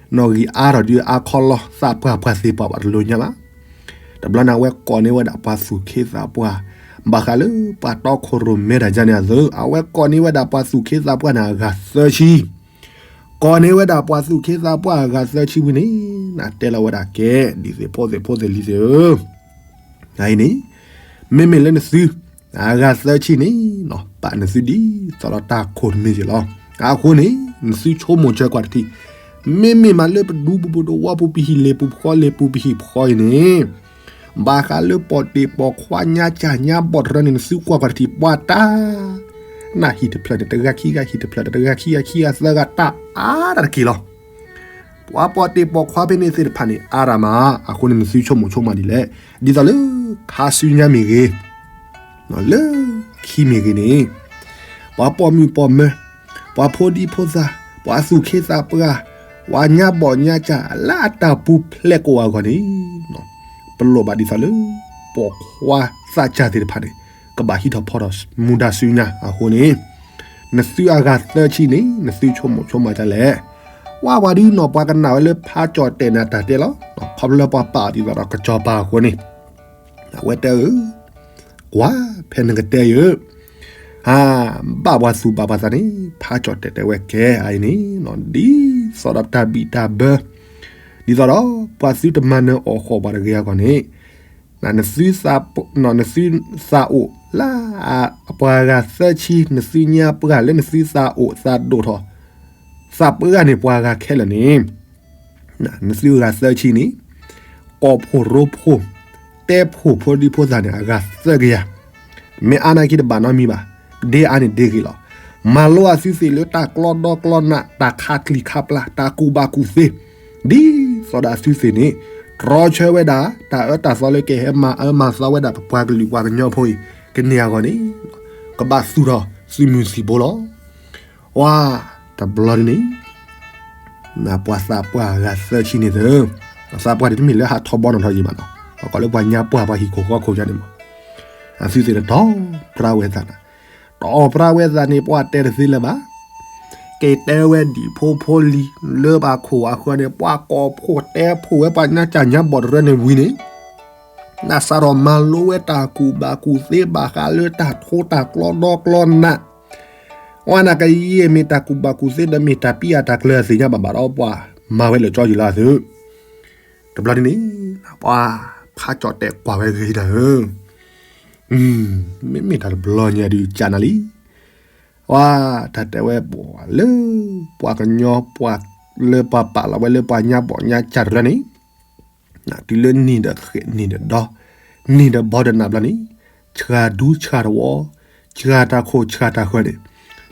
ဒုး နီၣ်ဂံၢ်အါထီၣ်ဒုးအါခီလီၤ သးပှၢ်ပှၢ်သ့ၣ်ပှၢ်ပှၢ်တလိၤညါဘၣ်. တဘျီန့ၣ် အဝဲကိးန့ၢ်ဝဲဒၣ်ပှၤသူၣ်ခ့သးပှၢ်, ဘၣ်ဃးလၢပှၤတီခိၣ်ရိၣ်မဲတၢ်ယါန့ၣ်အသိး အဝဲကိးန့ၢ်ဝဲဒၣ်ပှၤသူၣ်ခ့သးပှၢ်န့ၣ်အဂၤသၢဆံ ကိးန့ၢ်ဝဲဒၣ်ပှၤသူၣ်ခ့သးပှၢ်အဂၤသၢဆံဝံၤန့ၣ် နတဲလီၤဝဲဒၣ်ကဲ ဒ်သ့ၣ်ဖိသ့ၣ်ဖိသ့ၣ်လံၤသ့ၣ်ဧၢ, အအံၤန့ၣ် မ့မ့ၢ်လၢနသု အဂၤသၢဆံန့ၣ် ပာ်နသုဒ်သိးဒီးတၢ်ခိၣ်တမံၤက့ၤလီၤ. အဃိန့ၣ် နသုဆိကမိၣ်ဆၢကွၢ်တထံၣ်, မ့မ့ၢ်မးလၢပဒူပူၤပဒဝီပူၤ ပဟံၣ်လ့ၣ်ပူၤ ပဃီလ့ၣ်ပူၤ ပဟံၣ်ပဃီအံၤန့ၣ် ဘၣ်ဃးလၢပိာ်တ့ၢ်ပိာ်ခွါညါစၢ်ညါဘီၣ်တရီန့ၣ် နသုကွၢ်ကွၢ်တထံၣ် ပှၤတၢ် နဟံၣ်တဖျၢၣ်န့ၣ် တဂၤခံဂၤ ဟံၣ်တဖျၢၣ်န့ၣ် တဂၤခံဂၤ ခံဂၤသၢဂၤ တၢ်အါတၢ်တက့ၢ်လီၤ. ပှၤပိာ်တ့ၢ်ပိာ်ခွါဖဲန့ၣ်သ့ၣ်တဖၣ်န့ၣ် အါတၢ်မး, အဃိန့ၣ် နသုဆိကမိၣ်ဆိကမးဒ်လဲၣ်, ဒ်သိးလၢခါဆူညါမ့ၢ်ဂ့ၤ လၢခံမ့ၢ်ဂ့ၤန့ၣ် ပှၤပိာ်မုၣ်ပိာ်မၢၤ, ပှၤဖိဒံဖိသၣ်, ပှၤသူၣ်ခ့သးပှၢ်, ပှၤညါဘီၣ်ညါစၢ် လၢအတၢ်ပူၤဖျဲးကိးအဂီၢ်န့ၣ် ပလိၣ်ဘၣ်ဒ်သိးလၢ ပိာ်ခွါသးစၢ်သ့ၣ်တဖၣ်န့ၣ် ကဘၣ်ဟံးထီၣ်ဖီထီၣ်မူဒါဆူညါအဃိန့ၣ် နသုအဂၤသၢဆံန့ၣ် နသုဆိကမိၣ်ဆိကမးဒ်လဲၣ်. ဝဲပှၤဒုးနီၢ်ပှၤကနၣ်ဝဲလၢဖးကၠီၣ်တဲာ်န့ၣ်အတၢ်တဲလီၤ. ခီဖျိလၢပှၤပာ်အီၤဒ်သိးဒီးကစီၤပၤအဃိန့ၣ် အဝဲတဲဧၢ, ကွၢ်ဖဲနကတဲယၤ, ဘၣ်ပှၤသူၣ်ဘၣ်ပှၤသးန့ၣ် ဖးကၠီၣ်တဲာ်တဲဝဲကဲအံၤန့ၣ် ဒ်သိးဒီးတၢ်ဘံၣ်တၢ်ဘၢ ဒ်သိးဒီးပှၤသုတမၤနၢၤအီၣ်ဃီၣ်ပှၤတဂ့ၤအဂီၢ်န့ၣ် နသုသးအိၣ်လၢ ပှၤဂၤသၢဆံ နသုညါပှၢ်လၢနသုသးအိၣ်သးဒိၣ်ထီၣ် သးပှၢ်န့ၣ်ပှၤဂၤခဲလၢာ်န့ၣ် နသုဂၤသၢဆံန့ၣ် ကိးဖှိၣ်ရိဖှိၣ် တဲဖိၣ်ဖိဒံဖိသၣ်န့ၣ် အဂၤသၢကယၤ, မ့ၢ်အါနာ်က့တဘၣ်နီတမံၤဘၣ်, ဒ့အါန့ၣ်ဒ့ဂ့ၤလီၤ. မၤလိအသုသ့ၣ်လၢတၢ်ကျီဒီကျီနး, တၢ်ခးကျံၤခးပျၢ်, တၢ်ကူၣ်ဘၣ်ကူၣ်သ့, ဒ်သိးဒီးအသုသ့ၣ်န့ၣ် တြီဆၢဝဲဒၣ် တၢ်အၢတၢ်သီလၢကဟဲမၤအၢမၤသီဝဲဒၣ် ပပှၤကလုာ်ပှၤကညီဖိအံၤ ကန့ၢ်အဂီၢ်န့ၣ် ကဘၣ်သူၣ်ထီၣ်သုးမုၢ်သံၣ်ဘိလီၤ. ဝါ, တဘျီဒ်န့ၣ် ပှၤသးပှၢ်အဂၤသၢဆံန့ၣ်သၢ, ပှၤသးပှၢ်န့ၣ်တမ့ၢ်လၢဟးထီဘီနီၣ်ထီယံၤဘၣ်နီၤ, ပှၤကိးလၢပှၤညါပှၢ် ပှၤဟံၣ်ခိၣ်ဃီခိၣ်ညါန့ၣ်မး, အသုသ့ၣ်န့ၣ် တီၢ်ပြၢဝဲသးနၤ, တီၢ်ပြၢဝဲသးန့ၣ် ပှၤတဲတသ့လၢၤဘၣ်, ကတဲဝဲဒံၣ်ဖိဖိလံၤ လၢပှၤခိၣ်အဃၢၤန့ၣ် ပှၤကိးဖှိၣ်တဲဖှိၣ်ဝဲပှၤညါကၢ်ညါဘီၣ်တရၢန့ၣ်ဝံၤန့ၣ် နစးထီၣ်မၤလိဝဲတၢ်ကူၣ်ဘၣ်ကူၣ်သ့ ဘၣ်ဃးလၢတၢ်ထိတၢ်ကျီဒီကျီနး, ဝဲနကယဲၢ်မ့ၢ်တၢ်ကူၣ်ဘၣ်ကူၣ်သ့ဒီးမ့ၢ်တၢ်ပံအတၢ်ကျၢၤအသ့ၣ်ညါဘၣ်ဘၣ်ဒီး ပှၤမၤဝဲလၢာ်ကၠီယံၤလီၤသုး. တဘျီဒ်န့ၣ် ပှၤဖးကၠီၣ်တဲာ်ကွၢ်ဝဲဂ့ၤဒၣ်ဧၢ, မ့မ့ၢ်တၢ်တဘျီညါဒုးကၢ်နၤလံ. ပှၤတၢ်တဲဝဲပှၤလၢ ပှၤကညီ ပှၤလၢပှၤပာ်လီၤဝဲလၢပှၤညါဘီၣ်ညါကၢ်တရၢန့ၣ် တုၤလၢနံၣ်ဒီးဃဲးနံၣ်ဒီးဒီ နံၣ်ဒီးဘီဒီးနၢ်ဘျီန့ၣ် ဆှၣ်ဒူဆှၣ်တဝီ ဆှၣ်တၢ်ခိၣ်ဆှၣ်တၢ်ဃၢၤန့ၣ်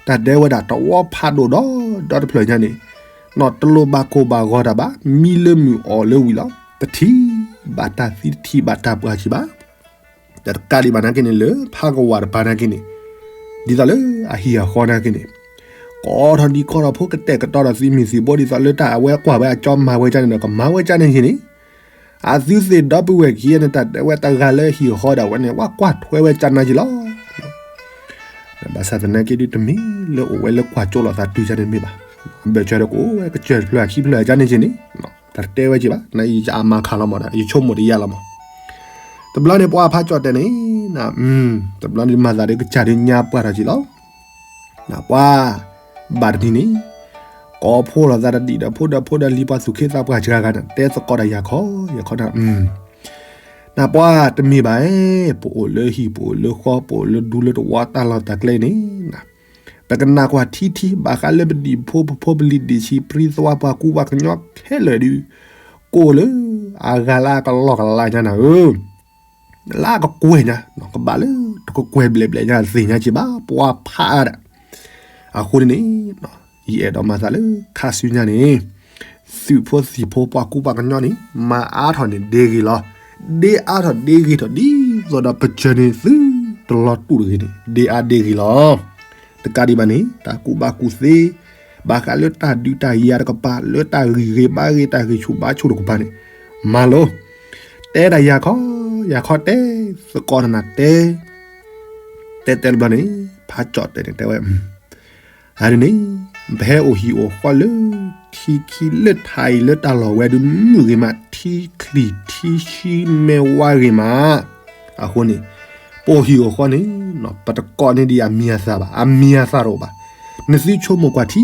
တၢ်တဲဝဲဒၣ်တဝီဖးဒိၣ်ဒီး ဒီတဖျၢၣ်ညါန့ၣ် နီၢ်တလိၣ်ဘၣ်ကိၢ်ဘၣ်ဂီၤတၢ်ဘၣ် မံလၢမုၢ်အီၣ်လၢဝံၤလီၤ. ပထံၣ်ဘၣ်တၢ်သံတထံၣ်ဘၣ်တၢ်ပှၢ်ဆံးဘၣ် တကးဒံးဘၣ်နာ်က့န့ၣ် လၢဖးကဝၢ်တပၤနာ်က့န့ၣ် ဒ်သိးလၢအဟံၣ်အဃီနာ်က့န့ၣ် ကိးထီၣ်ဒံးကိးထီၣ်ဖိ ကတဲာ်ကတီၤဒီးသုးမုၢ်သံၣ်ဘိ ဒ်သိးလၢတၢ်အဝဲကွၢ်ဝဲအကၠီမၤဝဲကၢ်န့ၣ်ဒီး ကမၤဝဲကၢ်န့ၣ်က့န့ၣ် အသုသ့ၣ်ဒီပုၢ်ဝဲၢ်ခံဂၤန့ၣ် တၢ်တဲဝဲတဂၤလၢဟံၣ်အဃီဒၣ်ဝဲန့ၣ် ဝဲကွၢ်ထွဲဝဲကၢ်နာ်က့လီၤ. ဘၣ်ဆၣ်သနာ်က့ဒုး တမ့ၢ်လၢအိၣ်ဝဲလၢကွၢ်ကၠိလိာ်သးတုၤကၢ်န့ၣ်မ့ၢ်ဘၣ်. ဘၣ်ဆၣ်ဒီးကအိၣ်ဝဲကစၢၢ်တဖျၢၣ်ခံဖျၢၣ်ကၢ်န့ၣ်က့န့ၣ် တၢ်တဲဝဲက့ဘၣ် နအံၤယအမၤခးလီၤမး ယဆိကမိၣ်တယါလီၤမး တဘျီန့ၣ် ပှၤဖးကၠီၣ်တဲာ်န့ၣ် တဘျီန့ၣ်မၤသးဒီးကစၢ်ဒုးညါပှၢ်ထီၣ်က့လီၤ. ပှၤဘၣ်တနံၤန့ၣ် ကိးဖှိၣ်လိာ်သးတဒံၣ်ဒီးဖိဒီးဖိဒီးလံၤ ပှၤသူၣ်ခ့သးပှၢ်စှၤဂၤန့ၣ် တဲသကိးတၢ်ယၤခီယၤခီတၢ် နပှၤတမ့ၢ်ဘၣ်, ပအိၣ်လၢဟံၣ်ပအိၣ်လၢဃီ ပအိၣ်လၢဒူလၢတဝီတၢ်လီၢ်တၢ်ကျဲန့ၣ် ပကနၣ်ကွၢ်ထံထံ ဘၣ်ဃးလၢပဒံၣ်ဖိပဖိပလံၤဒံၣ်ဆံးပြံသဝီပှၤကူပှၤကညီခဲလၢာ်ဒုး ကိၣ်လၢအဂၤလၢအကလီၢ်ကလါညါနၤဧၢ, လၢအကကွဲၢ်ညါ ကဘၣ်လၢတကကွဲၢ်ဘျဲၣ်ဘျဲၣ်ညါသ့ၣ်ညါက့ဘၣ် ပှၤဖးအါဒၣ် အဃိန့ၣ်န့ၣ် ယအဲၣ်ဒိးမၤသးလၢခါဆူညါန့ၣ် သုးဖိသံၣ်ဖိပှၤကူပှၤကညီန့ၣ် မၤအါထီၣ်န့ၣ်ဒ့ဂ့ၤလီၤ. ဒ့အါထီၣ်ဒ့ဂ့ၤထီၣ်ဒ်သိးဒီးပစၢၤန့ၣ်သုတလီၤတူာ်တဂ့ၤန့ၣ် ဒ့အါဒ့ဂ့ၤလီၤ. တကးဒံးဘၣ်န့ၣ် တၢ်ကူၣ်ဘၣ်ကူၣ်သ့ ဘၣ်ဃးလၢတၢ်ဒုးတၢ်ယၤတကပၤ လၢတၢ်ဂံၢ်ဂ့ၤဘါဂ့ၤ တၢ်ဂံၢ်ဆူၣ်ဘါဆူၣ်တကပၤန့ၣ် မၤလိ တဲဒၣ်ယၤခီ ယၤခီတဲ သကိးတနၤတဲ တဲတဲတဘျီန့ၣ် ဖးကၠီၣ်တဲာ်န့ၣ်တဲဝဲ အါဒ်န့ၣ် ပဟဲအိၣ်ဟံၣ်အိၣ်ဃီလၢ ထံခံလၢထးအံၤလၢတၢ်လီၢ်ဝဲဒုးမုာ်ဂ့ၤမး ထံချံၣ်ထံဆှံမဲဝါဂ့ၤမး အဃိန့ၣ် ပအိၣ်ဟံၣ်အိၣ်ဃီန့ၣ် ပတကိးန့ၢ်ဒံးအမံၤအသၣ်ဘၣ် အမံၤအသၣ်တအိၣ်ဘၣ်. နသုဆိကမိၣ်ကွၢ်ထံ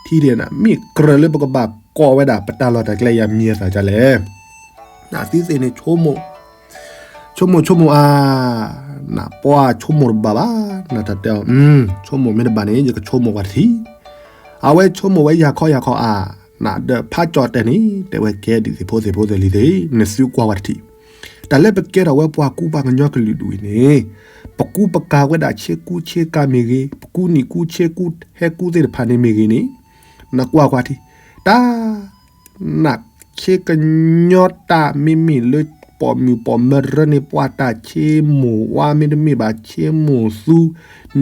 ထံဒ်န့ၣ် မ့ၢ်ကြၢးလၢပကဘၣ်ကိးဝဲဒၣ် ပတၢ်လီၢ်တၢ်ကျဲအံၤအမံၤအသၣ်ဒ်လဲၣ်. နသုသ့ၣ်န့ၣ် ဆိကမိၣ်ဆိကမိၣ်အါ, နပှၤဆိကမိၣ်တဘၣ်ဘၣ်, နတၢ်တဲအီၤ, ဆိကမိၣ်မ့ၢ်တဘၣ်န့ၣ် ယကဆိကမိၣ်ပှၤတထံၣ်. အဝဲဆိကမိၣ်ဝဲယၤခီယၤခီအါ, နဒီးဖးကၠီၣ်တဲာ်န့ၣ် တဲဝဲကဲဒ်သ့ၣ်ဖိသ့ၣ်ဖိသ့ၣ်လံၤသ့ၣ်, နသုကွၢ်ဝဲတထံၣ်. တၢ်လၢပကဲထီၣ်ဝဲပှၤကူပှၤကညီကလုာ်ဒူၣ်အံၤန့ၣ်, ပကူပကၤဝဲဒၣ်ဆ့ကူဆ့ကၤမ့ၢ်ဂ့ၤ, ပကူနံၣ်ကူဆ့ကူဟဲကူသ့ၣ်တဖၣ်န့ၣ်မ့ၢ်ဂ့ၤန့ၣ်, နကွၢ်ကွၢ်ထံၣ်, တၢ် နခ့ကညီတၢ်မ့မ့ၢ်လၢ ပိာ်မုၣ်ပိာ်မၢၤတရၢန့ၣ် ပှၤတၢ်ဆ့မိၢ်ဝါမ့တမ့ၢ်ဘၣ်ဆ့မိၢ်သူ,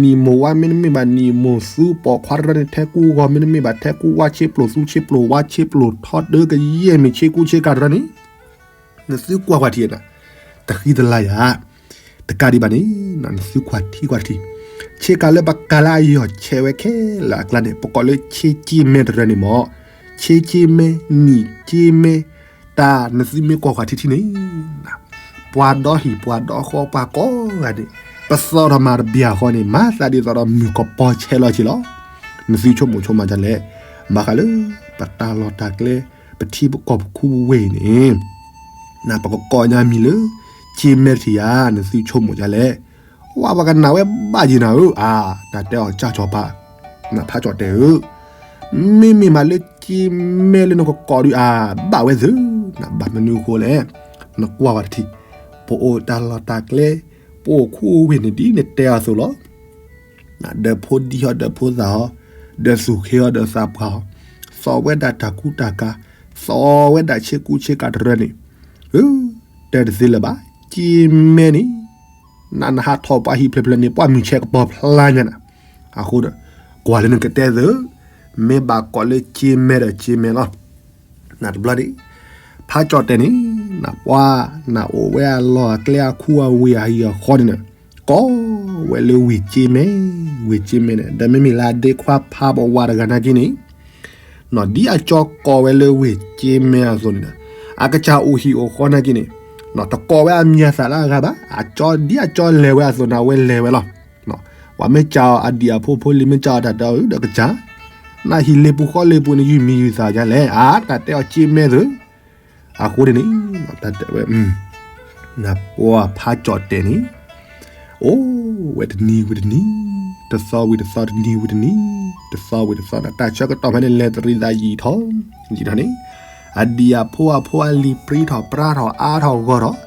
နံၣ်မိၢ်ဝါမ့တမ့ၢ်ဘၣ်နံၣ်မိၢ်သူ, ပိာ်ခွါတရၢန့ၣ် ထဲကူဂီၤမ့တမ့ၢ်ဘၣ်ထဲကူဝါ ဆ့ပျိၢ်သူဆ့ပျိၢ်ဝါ ဆ့ပျိၢ်ထီတၢကယဲၢ်မ့ၢ်ဆ့ကူဆ့ကၤတရၢန့ၣ် နသုကွၢ်ကွၢ်ထံၣ်နၤ, တဃံတလၤယၤ, တကးဒံးဘၣ်န့ၣ် နသုကွၢ်ထံကွၢ်ထံၣ်, ဆ့ကၤလၢပကၤလၢအယီၢ်ဆဲးဝဲခဲလၢာ်အကျါန့ၣ် ပကိးလၢဆ့ကၠ့မဲတရၢန့ၣ်မ့ၢ်, ဆ့ကၠ့မဲ, နံၣ်ကၠ့မဲ, တၢ်နသုမ့ၢ်ကွၢ်ကွၢ်ထံထံန့ၣ် ပှၤဒီဟံၣ်ပှၤဒီဃီပှၤကိးဂၤန့ၣ် ပသီထီၣ်မၤတဘျီဃီန့ၣ် မၤသးဒ်သိးဒီးမုၢ်ကပီၤဆဲးလီၤက့ၤလီၤ. နသုဆိကမိၣ်ဆိကမးဒ်လဲၣ်, ဘၣ်ဃးလၢ ပတၢ်လီၢ်တၢ်ကျဲ ပထံပကီၢ်ပခူပဝ့ၢ်န့ၣ် နပကကိးညါမံၤလၢ ကၠ့မဲတထံၣ်ဧါ, နသုဆိကမိၣ်ဒ်လဲၣ်. ဝဲပကနၣ်ဝဲဘၣ်ယံၤနၤဧၢ, အါ, နတဲအီၤကၢ်ကၠီၤပၤ, နဖးကၠီၣ်တဲာ်ဧၢ, မ့မ့ၢ်မးလၢကၠ့မဲလၢနကကိးဒုးအါ, ဘၣ်ဝဲသု, နဘၣ်မနုၤအဃိလဲၣ်, နကွၢ်ဝဲတထံၣ် ပအိၣ်တၢ်လီၢ်တၢ်ကျဲ, ပအိၣ်ခူအိၣ်ဝ့ၢ်န့ၣ်ဒ်နတဲအီၤအသိးလီၤ. ဒီးဖိဒံဟီဒီးဖိသၣ်ဟီ, ဒီးသူၣ်ခ့ဟီဒီးသးပှၢ်ဟီ, သီၣ်ဝဲဒၣ်တၢ်ကူတၢ်ကၤ, သီၣ်ဝဲဒၣ်ဆ့ကူဆ့ကၤတရၢန့ၣ်, အ, တဲတသ့လၢၤဘၣ်, က့မဲန့ၣ်, နနဟးထီၣ်ပှၤဟံၣ်ဖျၢၣ်ဖျၢၣ်န့ၣ် ပှၤမုၢ်ဆဲးကပီၤဖျါညါနၤ, အဃိဒီး, ကွၢ်လၢနကတဲသ့, မ့ၢ်ဘၣ်ကိးလၢက့မဲဒီးက့မဲလီၤ. နတဘျီဒံး, ဖးကၠီၣ်တဲာ်န့ၣ်, နပှၤ, နအိၣ်ဝဲအလီၢ်အကျဲအခူအဝ့ၢ်အဟံၣ်အဃီန့ၣ်, ကိးဝဲလၢဝ့ၢ်က့မဲ, ဝ့ၢ်က့မဲန့ၣ် ဒီးမ့မ့ၢ်လၢအဒ့ခွါဖးပဝးတဂၤနာ်က့န့ၣ်, ဒ်အကၠီကိးဝဲလၢဝ့ၢ်က့မဲအသိးန့ၣ်, အကစၢ်အိၣ်ဟံၣ်အိၣ်ဃီနာ်က့န့ၣ်, တကိးဝဲအမံၤအသၣ်လၢအဂၤဘၣ်, အကၠီဒ်အကၠီလဲၤဝဲအသိးန့ၣ် အဝဲလဲၤဝဲလီၤ. ပှၤမ့ၢ်စံးအီၤအဒံၣ်အဖိဖိလံၤမ့ၢ်စံးအီၤတၢ်တဲအီၤဒီးကစၢ်, နဟံၣ်လ့ပူၤဃီလ့ပူၤန့ၣ် ယုၢ်မံၤယုၢ်သၣ်ယါလဲၣ်, အါ တၢ်တဲအီၤက့မဲသ့, အဃိန့ၣ်, တၢ်တဲဝဲ, နပှၤဖးကၠီၣ်တဲာ်န့ၣ်, အိၣ်ဝဲတနံၤဝံၤတနံၤ, တသီဝံၤတသီ တနံၤဝံၤတနံၤ, တသီဝံၤတသီန့ၣ် တၢ်ဆၢကတီၢ်ဖဲန့ၣ် လဲၤတရံးသးယံာ်ထီၣ်, ယံာ်ထီၣ်န့ၣ်, အဒံၣ်အဖိအဖိအလံၤပြံထီၣ်ပြါထီၣ်အါထီၣ်ဂီၢ်ထီၣ်,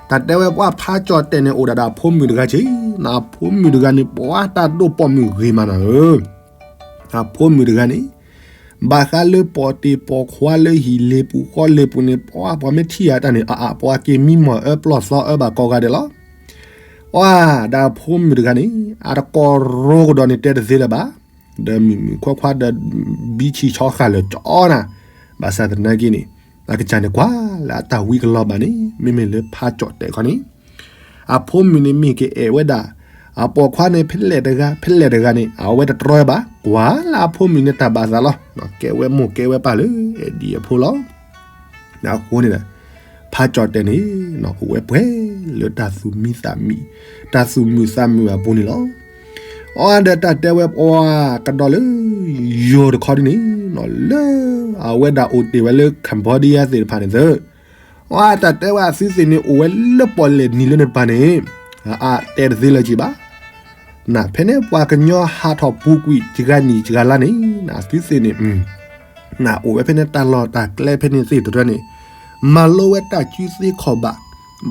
တၢ်တဲဝဲပှၤဖးကၠီၣ်တဲာ်န့ၣ် အိၣ်ဒၣ်ဒီးအဖိမုၣ်တဂၤက့, နအဖိမုၣ်တဂၤန့ၣ် ပှၤတၢ်ဒိၣ်ပိာ်မုၣ်ဂ့ၤမးနၤဧၢ အဖိမုၣ်တဂၤန့ၣ်, ဘၣ်ဃးလၢပိာ်တ့ၢ်ပိာ်ခွါလၢဟံၣ်လ့ပူၤဃီလ့ပူၤန့ၣ် ပှၤ ပှၤမ့ၢ်ထံၣ်အတၢ်န့ၣ် အအ ပှၤက့ၤမံမီၢ်အၢပျီၢ်သီအၢဘၣ်ကိးဂၤဒဲးလီၤ. အဒၣ်ဖိမုၣ်တဂၤန့ၣ် အတကိးရိကဒီးန့ၣ် တဲတသ့လၢၤဘၣ်, ဒီးမုၣ်မုၣ်ခွါခွါဒီး ဘံဆံၣ်ဆီဃာ်လၢာ်ကၠီနၤ, ဘၣ်ဆၣ်သနာ်က့န့ၣ်, အကစၢ်န့ၣ်ကွၢ်လၢအတၢ်ဝံကလီၤဘၣ်န့ၣ် မ့မ့ၢ်လၢဖးကၠီၣ်တဲာ်ခီန့ၣ် အဖိမုၣ်န့ၣ်မ့ၢ်ကအဲၣ်ဝဲဒၣ်, အပိာ်ခွါန့ၣ် ဖဲလဲၣ်တဂၤ ဖဲလဲၣ်တဂၤန့ၣ် အဝဲတတြီဘၣ်, ကွၢ်လၢအဖိမုၣ်န့ၣ်တၢ်ဘၣ်သးလီၤ, ကဲဝဲမိၢ်ကဲဝဲပၢ်လၢ အဲၣ်ဒံၣ်အဖိလီၤ. အဃိန့ၣ်ဒီး, ဖးကၠီၣ်တဲာ်န့ၣ်, အိၣ်ဝဲပှဲၤလၢတၢ်သူၣ်မံသးမံ, တၢ်သူၣ်မုာ်သးမုာ်အပူၤန့ၣ်လီၤ. အဒီးတၢ်တဲဝဲပှၤကဒီးလၢ, ယိၤတခီဒ်န့ၣ်, လၢအဝဲဒၣ်အိၣ်တ့ၢ်ဝဲလၢ Cambodia သ့ၣ်တဖၣ်န့ၣ်သ့ၣ် အတၢ်တဲဝဲအသုသ့ၣ်န့ၣ် အိၣ်ဝဲလၢပီၣ်လဲၣ်နံၤလၢန့ၣ်တဖၣ်န့ၣ်, အတဲတသ့လၢၤက့ၤဘၣ်. နဖဲန့ၣ်ပှၤကညီဟးထီၣ်ပူၤကွံာ်စှၤနံၣ်စှၤလါန့ၣ် နသုသ့ၣ်န့ၣ်, နအိၣ်ဝဲဖဲန့ၣ်တၢ်လီၢ်တၢ်ကျဲဖဲန့ၣ်သ့ၣ်တဖၣ်န့ၣ်, မၤလိဝဲတၢ်ကူသ့ခီၣ်ဘၣ်,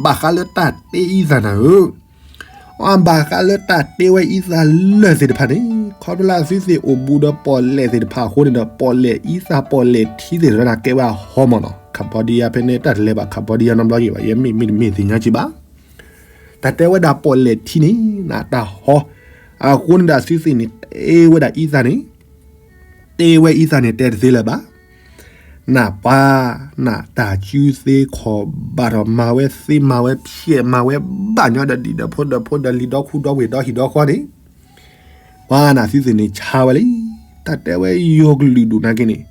ဘၣ်ဃးလၢတၢ်တ့အံသၣ်နၤဧၢ အဘၣ်ဃးလၢတၢ်တ့ဝဲအံသၣ်လၢာ်သ့ၣ်တဖၣ်န့ၣ်, ခီဖျိလၢအသုသ့ၣ်အိၣ်ဘူးဒီးပီၣ်လဲၣ်သ့ၣ်တဖၣ်အဃိန့ၣ်ဒီး ပီၣ်လဲၣ်အံသၣ်ပီၣ်လဲၣ်ထံသ့ၣ်တဖၣ်န့ၣ် ကဲဝဲအဟီမၢ်နီၤ, Cambodia ဖဲန့ၣ် တၢ်တလဲၤဘၣ် Cambodia နီတဘျီက့ၤဘၣ်, ယဲမ့ၢ်မ့ၢ်တမ့ၢ်သ့ၣ်ညါက့ၤဘၣ်. တၢ်တဲဝဲဒၣ်ပီၣ်လဲၣ်ထံန့ၣ် နတၢ်ဟီ, အဃိန့ၣ်ဒီးအသုသ့ၣ်န့ၣ် တ့ဝဲဒၣ်အံသၣ်န့ၣ်, တ့ဝဲအံသၣ်န့ၣ်တဲတသ့လၢၤဘၣ် နပှၤ, နတၢ်ကူသ့ခီၣ်ဘၣ်ထီၣ် မၤဝဲသ့မၤဝဲဖျဲး မၤဝဲဘၣ်ညီဒီးဒံၣ်ဒီးဖိဒီးဖိဒီးလံၤဒီးခူဒီးဝ့ၢ်ဒီးဟံၣ်ဒီးဃီန့ၣ်, ပှၤနသုသ့ၣ်န့ၣ်ဆါဝဲလံ. တၢ်တဲဝဲယိၤကလုာ်ဒူၣ်နာ်က့န့ၣ်,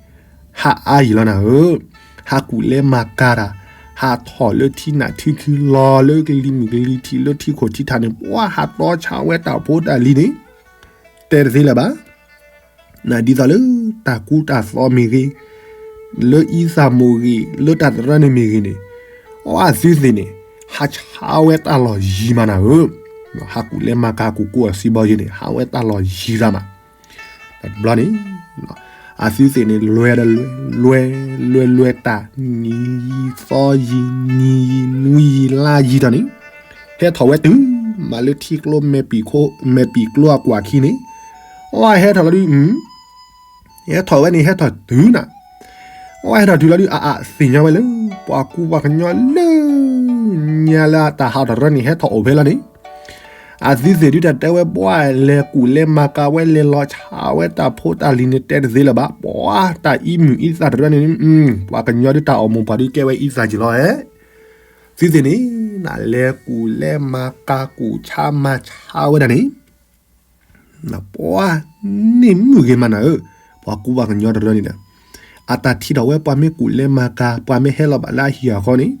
ဟးအါယံာ်လီၤနၤဧၢ, ဟးကူၣ်လဲမၤကၤတၢ်, ဟးထီၣ်လၢထံနးထံခု လီၤလၢကလံၤမုၢ်ကလံၤထံး လၢထံခိၣ်ထံထးန့ၣ် ပှၤဟးတီဆါဝဲတၢ်ဖိတၢ်လံၤန့ၣ်, တဲတသ့လၢၤဘၣ် နဒ်သိးလၢတၢ်ကူတၢ်သိးမ့ၢ်ဂ့ၤ, လၢအံသၣ်မိၢ်ဂ့ၤ, လၢတၢ်တရၢန့ၣ်မ့ၢ်ဂ့ၤန့ၣ်, အသုသ့ၣ်န့ၣ်, ဟးဆါဝဲတၢ်လီၢ်ယံၤမးနၤဧၢ, ဟးကူၣ်လဲမၤကၤကူၣ်ကိးအစံးဘီယံၤန့ၣ် ဟးဝဲတၢ်လီၢ်ယံၤရၤမး, တဘျီန့ၣ်, အသုသ့ၣ်န့ၣ် လွဲဒီးလွဲ, လွဲ, လွဲလွဲတၢ်, နံၤယံၤသီယံၤ, နံၤယံၤနွံယံၤလါယံၤဒီးန့ၣ်, ဟဲထီၣ်ဝဲတုၤ, မးလၢထံကျိ မဲာ်ပံၤကျိအကွၢ်ခံန့ၣ်, အဝဲဟဲထီၣ်လီၤဒုး, ဟဲထီၣ်ဝဲန့ၣ် ဟဲထီၣ်တုၤနၤ, အဝဲဟဲထီၣ်တုၤလီၤဒုး အအသ့ၣ်ညါဝဲလၢ ပှၤကူပှၤကညီလၢ ညါလၢအတၢ်ဟးထီၣ်တရၢန့ၣ် ဟဲထီၣ်အိၣ်ဖဲလီၤန့ၣ်, အသုသ့ၣ်ဒုးတၢ်တဲဝဲပှၤလဲၤကူၣ်လဲမၤကၤဝဲလဲၤလီၤဆါဝဲတၢ်ဖိတၢ်လံၤန့ၣ် တဲတသ့လၢၤဘၣ်, ပှၤတၢ်အံမုၢ်အံသၣ်တရၢန့ၣ်, ပှၤကညီဒုးတၢ်အိၣ်မူပှၤဒုးကဲဝဲအံသၣ်က့ၤလီၤဧဲ, သုသ့ၣ်န့ၣ်, နလဲၤကူၣ်လဲမၤကၤကူၣ်ဆါမၤဆါဝဲဒၣ်န့ၣ် ပှၤန့ၢ်မုၢ်ဂ့ၤမးနၤဧၢ, ပှၤကူပှၤကညီတရၢန့ၣ်ဒီး, အတၢ်ထံၣ်ထီၣ်ဝဲပှၤမ့ၢ်ကူၣ်လဲမၤကၤ ပှၤမ့ၢ်ဟဲလီၤဘၣ်လၢအဟံၣ်အဃီန့ၣ်,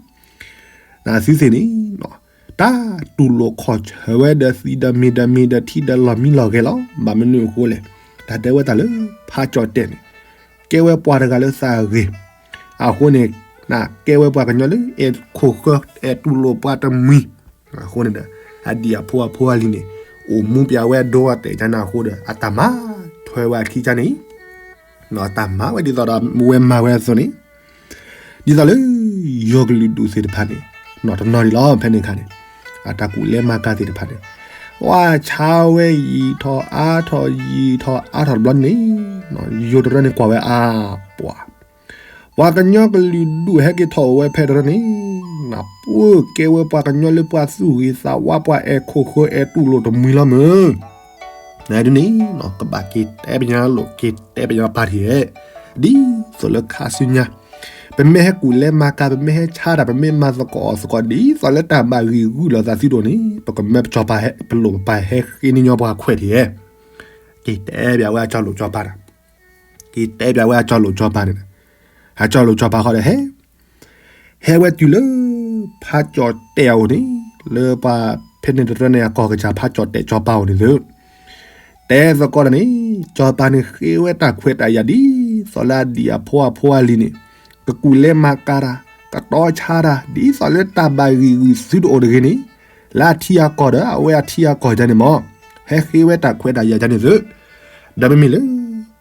နသုသ့ၣ်န့ၣ်, တၢ်တူၢ်လိာ်ခီၣ်ဆၢဝဲဒီးသံဒီးမ့ၢ်ဒီးမ့ၢ်ဒီးထံဒီးလီၢ်မံလီၢ်ဂဲၤလီၤ, ဘၣ်မနုၤအဃိလဲၣ်, တၢ်တဲဝဲတၢ်လၢ ဖးကၠီၣ်တဲၣ်န့ၣ်, ကဲဝဲပှၤတဂၤလၢသးဂ့ၤ, အဃိန့ၣ်, ကဲဝဲပှၤကညီလၢ အဲၣ်ခိၣ်ဃၢၤ အဲၣ်တူၢ်လိာ်ပှၤတမှံၤ အဃိန့ၣ်ဒီး, အဒံၣ်အဖိအဖိအလံၤန့ၣ်, အိၣ်မူပၠးဝဲအဒိအတဲာ်ကန့ၣ်အဃိဒီး အတၢ်မၤထွဲဝဲအခံကန့ၣ်, တၢ်မၤဝဲဒ်သိးဒီးဝဲမၤဝဲအသိးန့ၣ်, ဒ်သိးလၢ ယိၤကလုာ်ဒူၣ်သ့ၣ်တဖၣ်န့ၣ်, နီၢ်တနီၤဒံးလီၤ ဖဲန့ၣ်အခါန့ၣ်, အတၢ်ကူၣ်လဲၤမၤကၤသ့ၣ်တဖၣ်န့ၣ်, ဝဲဆါဝဲယံာ်ထီၣ်အါထီၣ်ယံာ်ထီၣ်အါထီၣ်တဘျီန့ၣ်, ယိၤတရၢန့ၣ်ကွၢ်ဝဲအါပှၤ ပှၤကညီကလုာ်ဒူၣ်ဟဲက့ၤထီၣ်အိၣ်ဝဲဖဲတရၢန့ၣ်, ပှၤကဲဝဲပှၤကညီလၢပှၤသူၣ်ဂ့ၤသးဝါ ပှၤအဲၣ်ခိၣ်ဃၢၤအဲၣ်တူၢ်လိာ်တမှံၤလီၤမုၢ်, ဒ်န့ၣ်, ကဘၣ်က့ၤတဲပညါလိာ်က့ၤတဲပညါပာ်ထံၣ်, ဒ်သိးလၢခါဆူညါ ပမ့ၢ်ဟဲကူၣ်လဲၤမၤကၤ ပမ့ၢ်ဟဲဆါတၢ် ပမ့ၢ်မၤသကိးအီၤသကိး ဒ်သိးလၢတၢ်ဘၣ်ဂံာ်ဂုာ်လိာ်သးသုတအိၣ်န့ၣ် ပကမၢပစီၤပၤဟဲ ပလိာ်ပပၢ်ဟဲဃ့န့ၢ်ညီပှၤခွဲးထံၣ်, က့ၤတဲပဝဲအကၠီလိာ်ကၠီပၤတၢ် က့ၤတဲပဝဲအကၠီလိာ်ကၠီပၤန့ၣ်, အကၠီလိာ်ကၠီပၤဃီဒီးဟဲ ဟဲဝဲတုၤလၢ ဖးကၠီၣ်တဲာ်အအိၣ်န့ၣ်, လၢပှၤဖဲန့ၣ်တရၢန့ၣ်အကီၢ်ကစၢ်ဖးကၠီၣ်တဲာ်ကၠီပၤအအိၣ်န့ၣ်သု, တဲသကိးတၢ်န့ၣ် ကၠီပၤန့ၣ်ဃ့ဝဲတၢ်ခွဲးတၢ်ယာ်ဒ်သိးလၢအဒံၣ်အဖိအဖိအလံၤန့ၣ်, ကကူၣ်လဲၤမၤကၤတၢ်, ကတီဆါတၢ် ဒ်သိးလၢတၢ်ဘၣ်ဂံာ်ဂုာ်သုတအိၣ်တဂ့ၤန့ၣ်, လၢအထံအကီၢ်ဒီး အဝဲအထံအကီၢ်ဒ်န့ၣ်မး, ဟဲဃ့ဝဲတၢ်ခွဲးတၢ်ယာ်ဒ်န့ၣ်သု, ဒီးမ့မ့ၢ်လၢ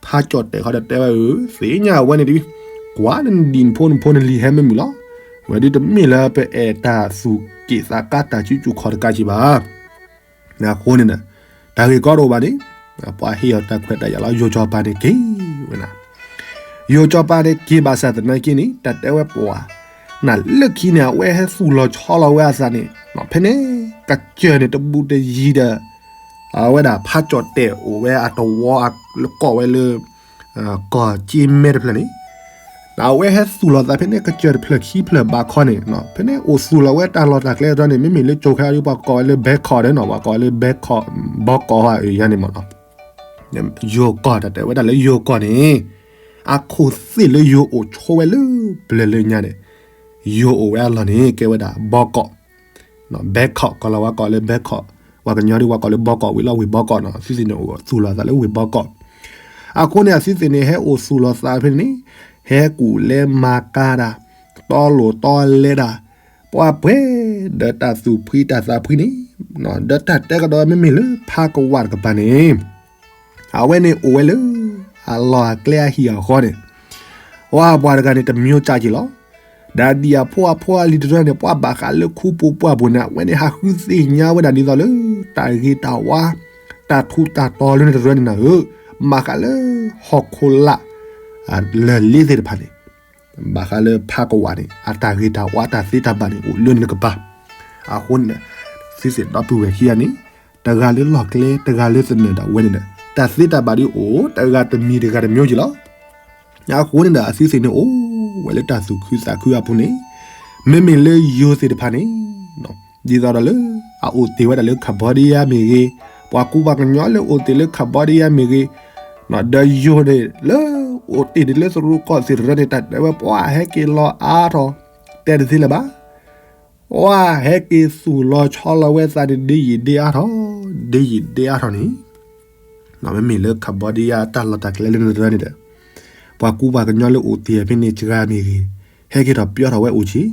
ဖးကၠီၣ်တဲာ်ဃီဒီးတဲဝဲအၢ သ့ၣ်ညါဝဲန့ၣ်တဝံၤ, ကွၢ်နဒံၣ်နဖိနဖိနလံၤဟဲမ့ၢ်မုာ်လီၤ, ဝဲဒ်တမ့ၢ်လၢပအဲၣ်တၢ်သူၣ်က့ၣ်သးကါတၢ်စုကၠူၣ်ခီၣ်တကးက့ၤဘၣ် အဃိန့ၣ်ဒီး တၢ်ဂ့ၢ်ကီတအိၣ်ဘၣ်န့ၣ်, ပှၤဟ့ၣ်အီၤတၢ်ခွဲးတၢ်ယာ်လီၤ ယိၤကၠီပၤန့ၣ်က့ၤဝဲနၤ, ယိၤကၠီပၤန့ၣ်က့ၤဘၣ်ဆၣ်သနာ်က့န့ၣ် တၢ်တဲဝဲပှၤ, နလၢခံန့ၣ် အဝဲဟဲသူၣ်လီၤဆီလီၤဝဲအသးန့ၣ် ဖဲန့ၣ် ကစၢၢ်န့ၣ်တဘူးတယံၤဒီး အဝဲဒၣ်ဖးကၠီၣ်တဲာ်အိၣ်ဝဲအတဝီလၢကိးဝဲလၢ ကီၢ်ကၠ့မဲတဖျၢၣ်န့ၣ်, အဝဲဟဲသူၣ်လီၤသးဖဲန့ၣ် ကစၢၢ်တဖျၢၣ်ခံဖျၢၣ်ဘၣ်ခီန့ၣ်, ဖဲန့ၣ်အိၣ်သူၣ်လီၤဝဲတၢ်လီၢ်တၢ်ကျဲတဖျၢၣ်န့ၣ် မ့မ့ၢ်လၢကၠိခဲအံၤ ပှၤကိးဝဲလၢ ဘဲခီၣ် ဒီးနီၤ ပှၤကိးဝဲလၢ ဘဲခီၣ် ဘီကီၢ်အံၤယါန့ၣ်မးနီၤ, ယိၤကီၢ် တၢ်တဲဝဲဒၣ်လၢယိၤကီၢ်န့ၣ် အခိၣ်သ့ၣ်လၢယိၤအိၣ်ဆိဝဲလၢပျၢၤလၢညါန့ၣ်, ယိၤအိၣ်ဝဲအလီၢ်န့ၣ် ကဲဝဲဒၣ်ဘီကီၢ် ဘဲခီၣ် ကီၢ်လီၤဝါကိးလၢဘဲခီၣ်, ပှၤကညီဒ်ဝဲကိးလၢဘီကီၢ်ဝံၤလီၤ ဝ့ၢ်ဘီကီၢ်နီၤ, အသုသ့ၣ်န့ၣ်အိၣ်သူၣ်လီၤသးလၢဝ့ၢ်ဘီကီၢ်, အဃိန့ၣ် အသုသ့ၣ်န့ၣ် ဟဲအိၣ်သူၣ်လီၤသးဖဲန့ၣ်, ဟဲကူၣ်လဲၤမၤကၤတၢ်, တီလိာ်တီလဲတၢ်, ပှၤပှဲၤဒီးတၢ်သူၣ်ဖှံတၢ်သးဖှံန့ၣ်, ဒီးတၢ်တဲကဒီးမ့မ့ၢ်လၢဖးကဝၢ်တကပၤန့ၣ် အဝဲန့ၣ်အိၣ်ဝဲလၢ အလီၢ်အကျဲအဟံၣ်အဃီန့ၣ်, ပှၤပှၤတဂၤန့ၣ် တမျိုးကျားက့ၤလီၤ, ဒီးဒ်အဖိအဖိအလံၤတရၢန့ၣ် ပှၤဘၣ်ဃးလၢခူပူၤပှၢ်ပူၤန့ၣ် အဝဲန့ၣ်ဟးဃုသ့ၣ်ညါဝဲဒၣ်ဒ်သိးလၢ တၢ်ဂ့ၤတၢ်ဝါ တၢ်ထူးတၢ်တီၤလၢန့ၣ်တရၢန့ၣ်နၤဧၢ, ဘၣ်ဃးလၢဟီၣ်ခိၣ်လာ် လၢာ်လ့သ့ၣ်တဖၣ်န့ၣ် ဘၣ်ဃးလၢဖးကဝၢ်န့ၣ် အတၢ်ဂ့ၤတၢ်ဝါတၢ်သ့တၢ်ဘၣ်န့ၣ် အိၣ်လၢန့ၣ်တကပၤ, အဃိန့ၣ် သုသ့ၣ်ဒီပုၢ်ဝဲၢ်ခံဂၤန့ၣ် တဂၤလၢလီၢ်ကျဲ တဂၤလၢသနၢၣ်ဒၣ်ဝဲန့ၣ်ဒီး တၢ်သ့တၢ်ဘၣ်ဒ်အိၣ် တဂၤတမံၤတဂၤတမျိုးက့ၤလီၤ. အဃိန့ၣ်ဒီး အသုသ့ၣ်န့ၣ်အိၣ်ဝဲလၢတၢ်သူၣ်ခုသးခုအပူၤန့ၣ်, မ့မ့ၢ်လၢယိၤသ့ၣ်တဖၣ်န့ၣ် ဒ်သိးဒီးလၢ အအိၣ်တ့ၢ်ဝဲဒၣ်လၢ Cambodia မ့ၢ်ဂ့ၤ, ပှၤကူပှၤကညီလၢအိၣ်တ့ၢ်လၢ Cambodia မ့ၢ်ဂ့ၤ, ဒီးယိၤန့ၣ်လၢ အိၣ်တ့ၢ်န့ၣ်လၢသရူးကီၢ်သ့ၣ်တဖၣ်န့ၣ် တၢ်တဲဝဲပှၤဟဲက့ၤလီၤအါထီၣ် တဲတသ့လၢၤဘၣ်. ပှၤဟဲက့ၤသူၣ်လီၤဆီလီၤဝဲသးန့ၣ် ဒ်ယံာ်ဒ်အါထီၣ်, ဒ်ယံာ်ဒ်အါထီၣ်န့ၣ် မ့မ့ၢ်လၢ Cambodia တၢ်လီၢ်တၢ်ကျဲလၢန့ၣ်တရၢန့ၣ်ဒီး ပှၤကူပှၤကညီလၢအိၣ်တ့ၢ်ဖဲန့ၣ်စှၤမ့ၢ်ဂ့ၤ, ဟဲက့ၤထီၣ်ပၠီထီၣ်ဝဲအိၣ်ဆံး,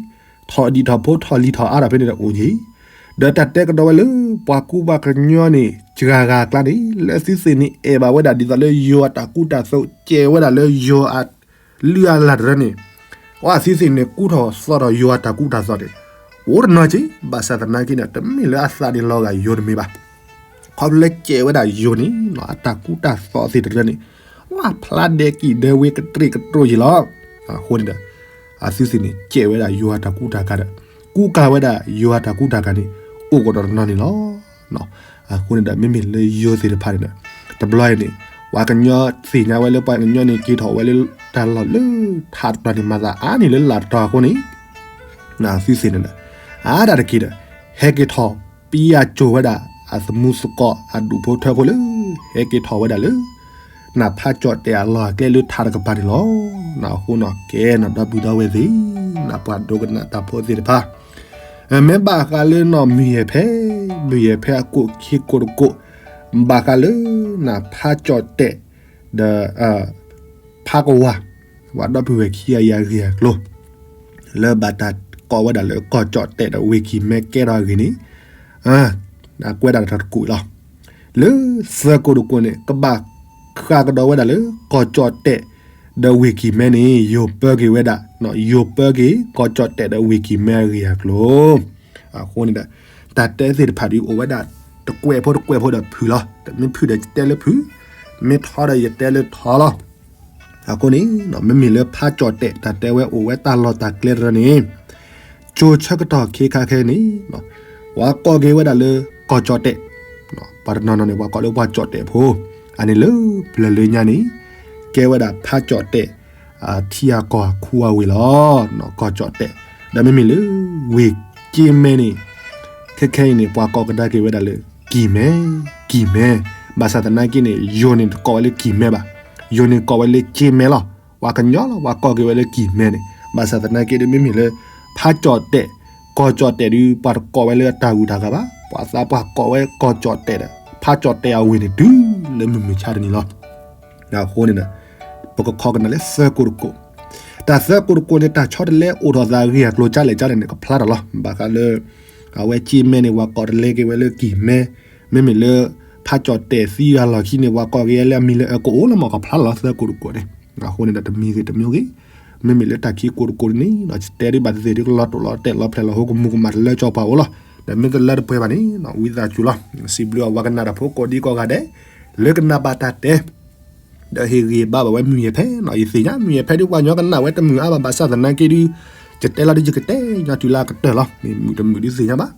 ထီၣ်ဒံးထီၣ်ဖိထီၣ်လံၤထီၣ်အါထီၣ်ဖဲန့ၣ်ဒီးအိၣ်ဆံး, ဒီးတၢ်တဲကဒီးဝဲလၢ ပှၤကူပှၤကညီန့ၣ် စှၤဂၤအကျါန့ၣ် လၢသုသ့ၣ်န့ၣ်အဲၣ်ဘၣ်ဝဲဒၣ်ဒ်သိးလၢယိၤအတၢ်ကူတၢ်သိး ကဲဝဲဒၣ်လၢယိၤအ လုၢ်အလၢ်တရၢန့ၣ်, ပှၤသုသ့ၣ်န့ၣ်ကူထီၣ်သိးထီၣ်ယိၤအတၢ်ကူတၢ်သိးန့ၣ် အိၣ်တနီၤက့ၤ, ဘၣ်ဆၣ်သနာ်က့န့ၣ် တမ့ၢ်လၢအသးန့ၣ်လီၤဂာ်ယိၤတမ့ၢ်ဘၣ်. ခီဖျိလၢကဲဝဲဒၣ်ယိၤန့ၣ် အတၢ်ကူတၢ်သိးသ့ၣ်တရၢန့ၣ် ပှၤဖျါဒဲးကံၣ်ဒဲးဝ့ၤကတြ့ၣ်ကတြိၣ်ယံၤလီၤ. အဃိန့ၣ်ဒီး အသုသ့ၣ်န့ၣ် ကဲဝဲဒၣ်ယိၤအတၢ်ကူတၢ်ကၤဒီး ကူကၤဝဲဒၣ်ယိၤအတၢ်ကူတၢ်ကၤန့ၣ် အိၣ်ကဒီးတနီၤန့ၣ်လီၤ. အဃိန့ၣ်ဒီး မ့မ့ၢ်လၢယိၤသ့ၣ်တဖၣ်န့ၣ်ဒီး တဘျီအံၤန့ၣ် ပှၤကညီသ့ၣ်ညါဝဲလၢပှၤကညီန့ၣ် က့ၤထီၣ်ဝဲလၢတၢ်လီၢ်လၢထးတတီၤန့ၣ် မၤသးအါန့ၢ်လၢလာ်တတီၤအဃိန့ၣ် သုသ့ၣ်န့ၣ်ဒီး အါဒၣ်တက့ၢ်ဒီး ဟဲက့ၤထီၣ်ပျီအစိၤဝဲဒၣ် အသမူသကိးအဒူၣ်ဖိထၢဖိလၢ ဟဲက့ၤထီၣ်ဝဲဒၣ်လၢ နဖးကၠီၣ်တဲၣ်အလီၢ်အကျဲလၢထးတကပၤန့ၣ်လီၤ. အဃိန့ၣ် ကဲနဒီပုၢ်ဒီဝဲၢ်သ့ၣ် နပှၤဒိကနၣ်တၢ်ဖိသ့ၣ်တဖၣ် မ့ၢ်ဘၣ်ဃးလၢနီၢ်မုၢ်ယဲၢ်ဖဲ မုၢ်ယဲၢ်ဖဲအကိးခံကိးတကိး ဘၣ်ဃးလၢ နဖးကၠီၣ်တဲၣ် ဒီး ဖးကဝၢ် ပှၤဒီပုၢ်ဝဲၢ်ခံဂၤအံၤအဂ့ၢ်အကျိၤ လၢဘၣ်တၢ်ကိးဝဲဒၣ်လၢကီၢ်ကၠီၣ်တဲၣ်ဒီးဝ့ၢ်ကံၢ်မဲကဲထီၣ်အဂ့ၢ်န့ၣ် ကွဲးဒၣ်တၢ်တကိးလီၤ. လၢသၢကိးတကိးန့ၣ် ကဘၣ်ဃးကဒီးဝဲဒၣ်လၢ ကီၢ်ကၠီၣ်တဲၣ် ဒီးဝ့ၢ်ကံၢ်မဲန့ၣ် ယိၤပၢက့ၤဝဲဒၣ်, ယိၤပၢက့ၤ ကီၢ်ကၠီၣ်တဲၣ်ဒီးဝ့ၢ်ကံၢ်မဲအဂ့ၢ်အကျိၤ. အဃိန့ၣ်ဒီး တၢ်တဲသ့ၣ်တဖၣ်ဒုးအိၣ်ဝဲဒၣ် တကွဲးဖိတကွဲးဖိဒီးဖုၣ်လီၤ. မ့ၢ်ဖုၣ်ဒီးယတဲလၢဖုၣ်, မ့ၢ်ထီဒီးယတဲလၢထီလီၤ. အဃိန့ၣ် မ့မ့ၢ်လၢဖးကၠီၣ်တဲၣ် တၢ်တဲဝဲအိၣ်ဝဲတၢ်လီၢ်တၢ်ကျဲတရၢန့ၣ် ကၠိဆၢကတီၢ်ခဲခါခဲအံၤန့ၣ် ပှၤကိးက့ၤဝဲဒၣ်လၢကီၢ်ကၠီၣ်တဲၣ်, ပှၤတနီၤနီၤန့ၣ် ပှၤကိးလၢပှၤကၠီၣ်တဲၣ်ဖိ, အန့ၣ်လၢပျၢၤလၢညါန့ၣ် ကဲဝဲဒၣ်ဖးကၠီၣ်တဲၣ် ထံအကီၢ်ခူအဝ့ၢ်လီၤ. ကီၢ်ကၠီၣ်တဲၣ် ဒီးမ့မ့ၢ်လၢ ဝ့ၢ်ကၠ့မဲန့ၣ် ခဲခဲအံၤန့ၣ် ပှၤကိးကဒါက့ၤဝဲဒၣ်လၢ ကံၢ်မဲ, ကံၢ်မဲ, ဘၣ်ဆၣ်သနာ်က့န့ၣ် ယိၤန့ၣ်တကိးဝဲလၢကံၢ်မဲဘၣ်, ယိၤန့ၣ်ကိးဝဲလၢကၠ့မဲလီၤ. ပှၤကညီလီၤ ပှၤကိးက့ၤဝဲလၢကံၢ်မဲန့ၣ် ဘၣ်ဆၣ်သနာ်က့ဒီး မ့မ့ၢ်လၢ ဖးကၠီၣ်တဲၣ်, ကီၢ်ကၠီၣ်တဲၣ်ဒုး ပှၤတကိးဝဲလၢအတၢ်ဂုၤတၢ်ဂၤဘၣ်, ပှၤသးပှၢ်ကိးဝဲကီၢ်ကၠီၣ်တဲၣ်ဒီး ဖးကၠီၣ်တဲၣ်အဝ့ၢ်န့ၣ် တုၤလၢမုၢ်မဆါတနံၤလီၤ. အဃိန့ၣ်ဒီး ပကခိးကနၣ်လၢသၢကိးတကိး, တၢ်သၢကိးတကိးန့ၣ် တၢ်ဆီတလဲအိၣ်ထီၣ်သးအဂ့ၢ်အကျိၤ ကလဲၣ်ကလဲၣ်န့ၣ် ကဖျါထီၣ်လီၤ. ဘၣ်ဃးလၢ အဝဲကၠ့မဲန့ၣ် ပှၤကိးတလဲက့ၤဝဲလၢကံၢ်မဲ, မ့မ့ၢ်လၢ ဖးကၠီၣ်တဲၣ်သံအလီၢ်ခံန့ၣ် ပှၤကိးက့ၤလၢအမံၤလၢအကအိၣ်လီၤမး ကဖျါလီၤလီၤ သၢကိးတကိးန့ၣ်. အဃိန့ၣ်ဒီး တမံၤဂ့ၤတမံၤဂ့ၤ, မ့မ့ၢ်လၢတၢ်ခံကိးတကိးန့ၣ် တဲဒ်ဘၣ်သ့ၣ်သ့ၣ်ဒ်ကလီၤတိာ်လီၤတဲာ်လီၤဖျဲးလီၤဟိ ကမူၤကမၣ်တလၢကၠီပှၤအိၣ်လီၤ. ဒီးမ့ၢ်တလၢတပှဲၤဘၣ်န့ၣ် ဝံသးစူၤလီၤ စံးဘျုးအဝဲကနၣ်တၢ်ဖိကိးဒံကိးဂၤဒဲး လၢကနၣ်ဘၣ်တၢ်တဲ ဒီးဟ့ၣ်ဂံၢ်ဘါဘၣ်ဝဲမုၢ်ယဲၢ်ဖဲန့ၣ် ယသ့ၣ်ညါ မုၢ်ယဲၢ်ဖဲဒ်ပှၤကညီကနၣ်ဝဲတမုာ်အါဘၣ် ဘၣ်ဆၣ်သနာ်က့ဒုး ယတဲလီၤဒ်ယကတဲညီတုၤလၢအကတၢၢ်လီၤ. မ့ၢ်မုာ်တမုာ်ဒုးသ့ၣ်ညါဘၣ်.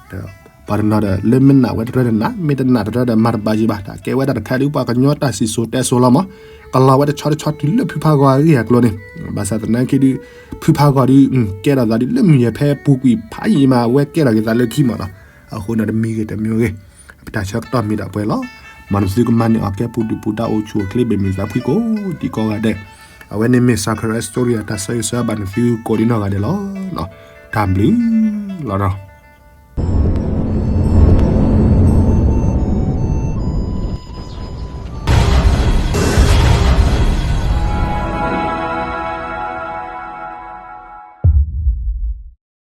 ဒီးပှၤတနီၤဒီး လၢမ့ၢ်နာ်ဝဲတရၢတနၢ် မ့ၢ်တနာ်တရၢဒီးမၤတဘၣ်ယံၤဘၣ်. တၢ်ကဲဝဲဒၣ်တခါဒုး ပှၤကညီတၢ်စံၣ်စိၤတဲစိၤလီၤမး ကလီၤဝဲတဆီတဆီတုၤလၢဖုဖးဂီၤအဂ့ၢ်အကျိၤန့ၣ်. ဘၣ်ဆၣ်သနာ်က့ဒုး ဖုဖးဂီၤဒုး ကဲထီၣ်သးဒုးလၢမုၢ်ယဲၢ်ဖဲပူၤကွံာ်ဖးယံၤမး အဝဲကဲထီၣ်က့ၤသးလၢခံမးနီၤ. အဃိန့ၣ်ဒီး တမံၤဂ့ၤတမံၤဂ့ၤ ပတၢ်ဆၢကတီၢ်မ့ၢ်ဒၣ်ပှဲၤလီၤ. မ်နသုကမၤန့ၢ်အီၤကဲပူၤဒုၣ်ပူၤဒါအိၣ်ဆူၣ်အိၣ်ချ့ ဘၣ်မုာ်သးဖှံကိးဒံကိးဂၤဒဲး. အဝဲန့ၣ်မ့ၢ် Sacred Story တၢ်ဆၢဂ့ၤဆၢဝါဘၣ်နသုကိးဒံနီၢ်ဂၤဒဲးလီၤ. တၢ်ဘျုးလီၤနီၤ.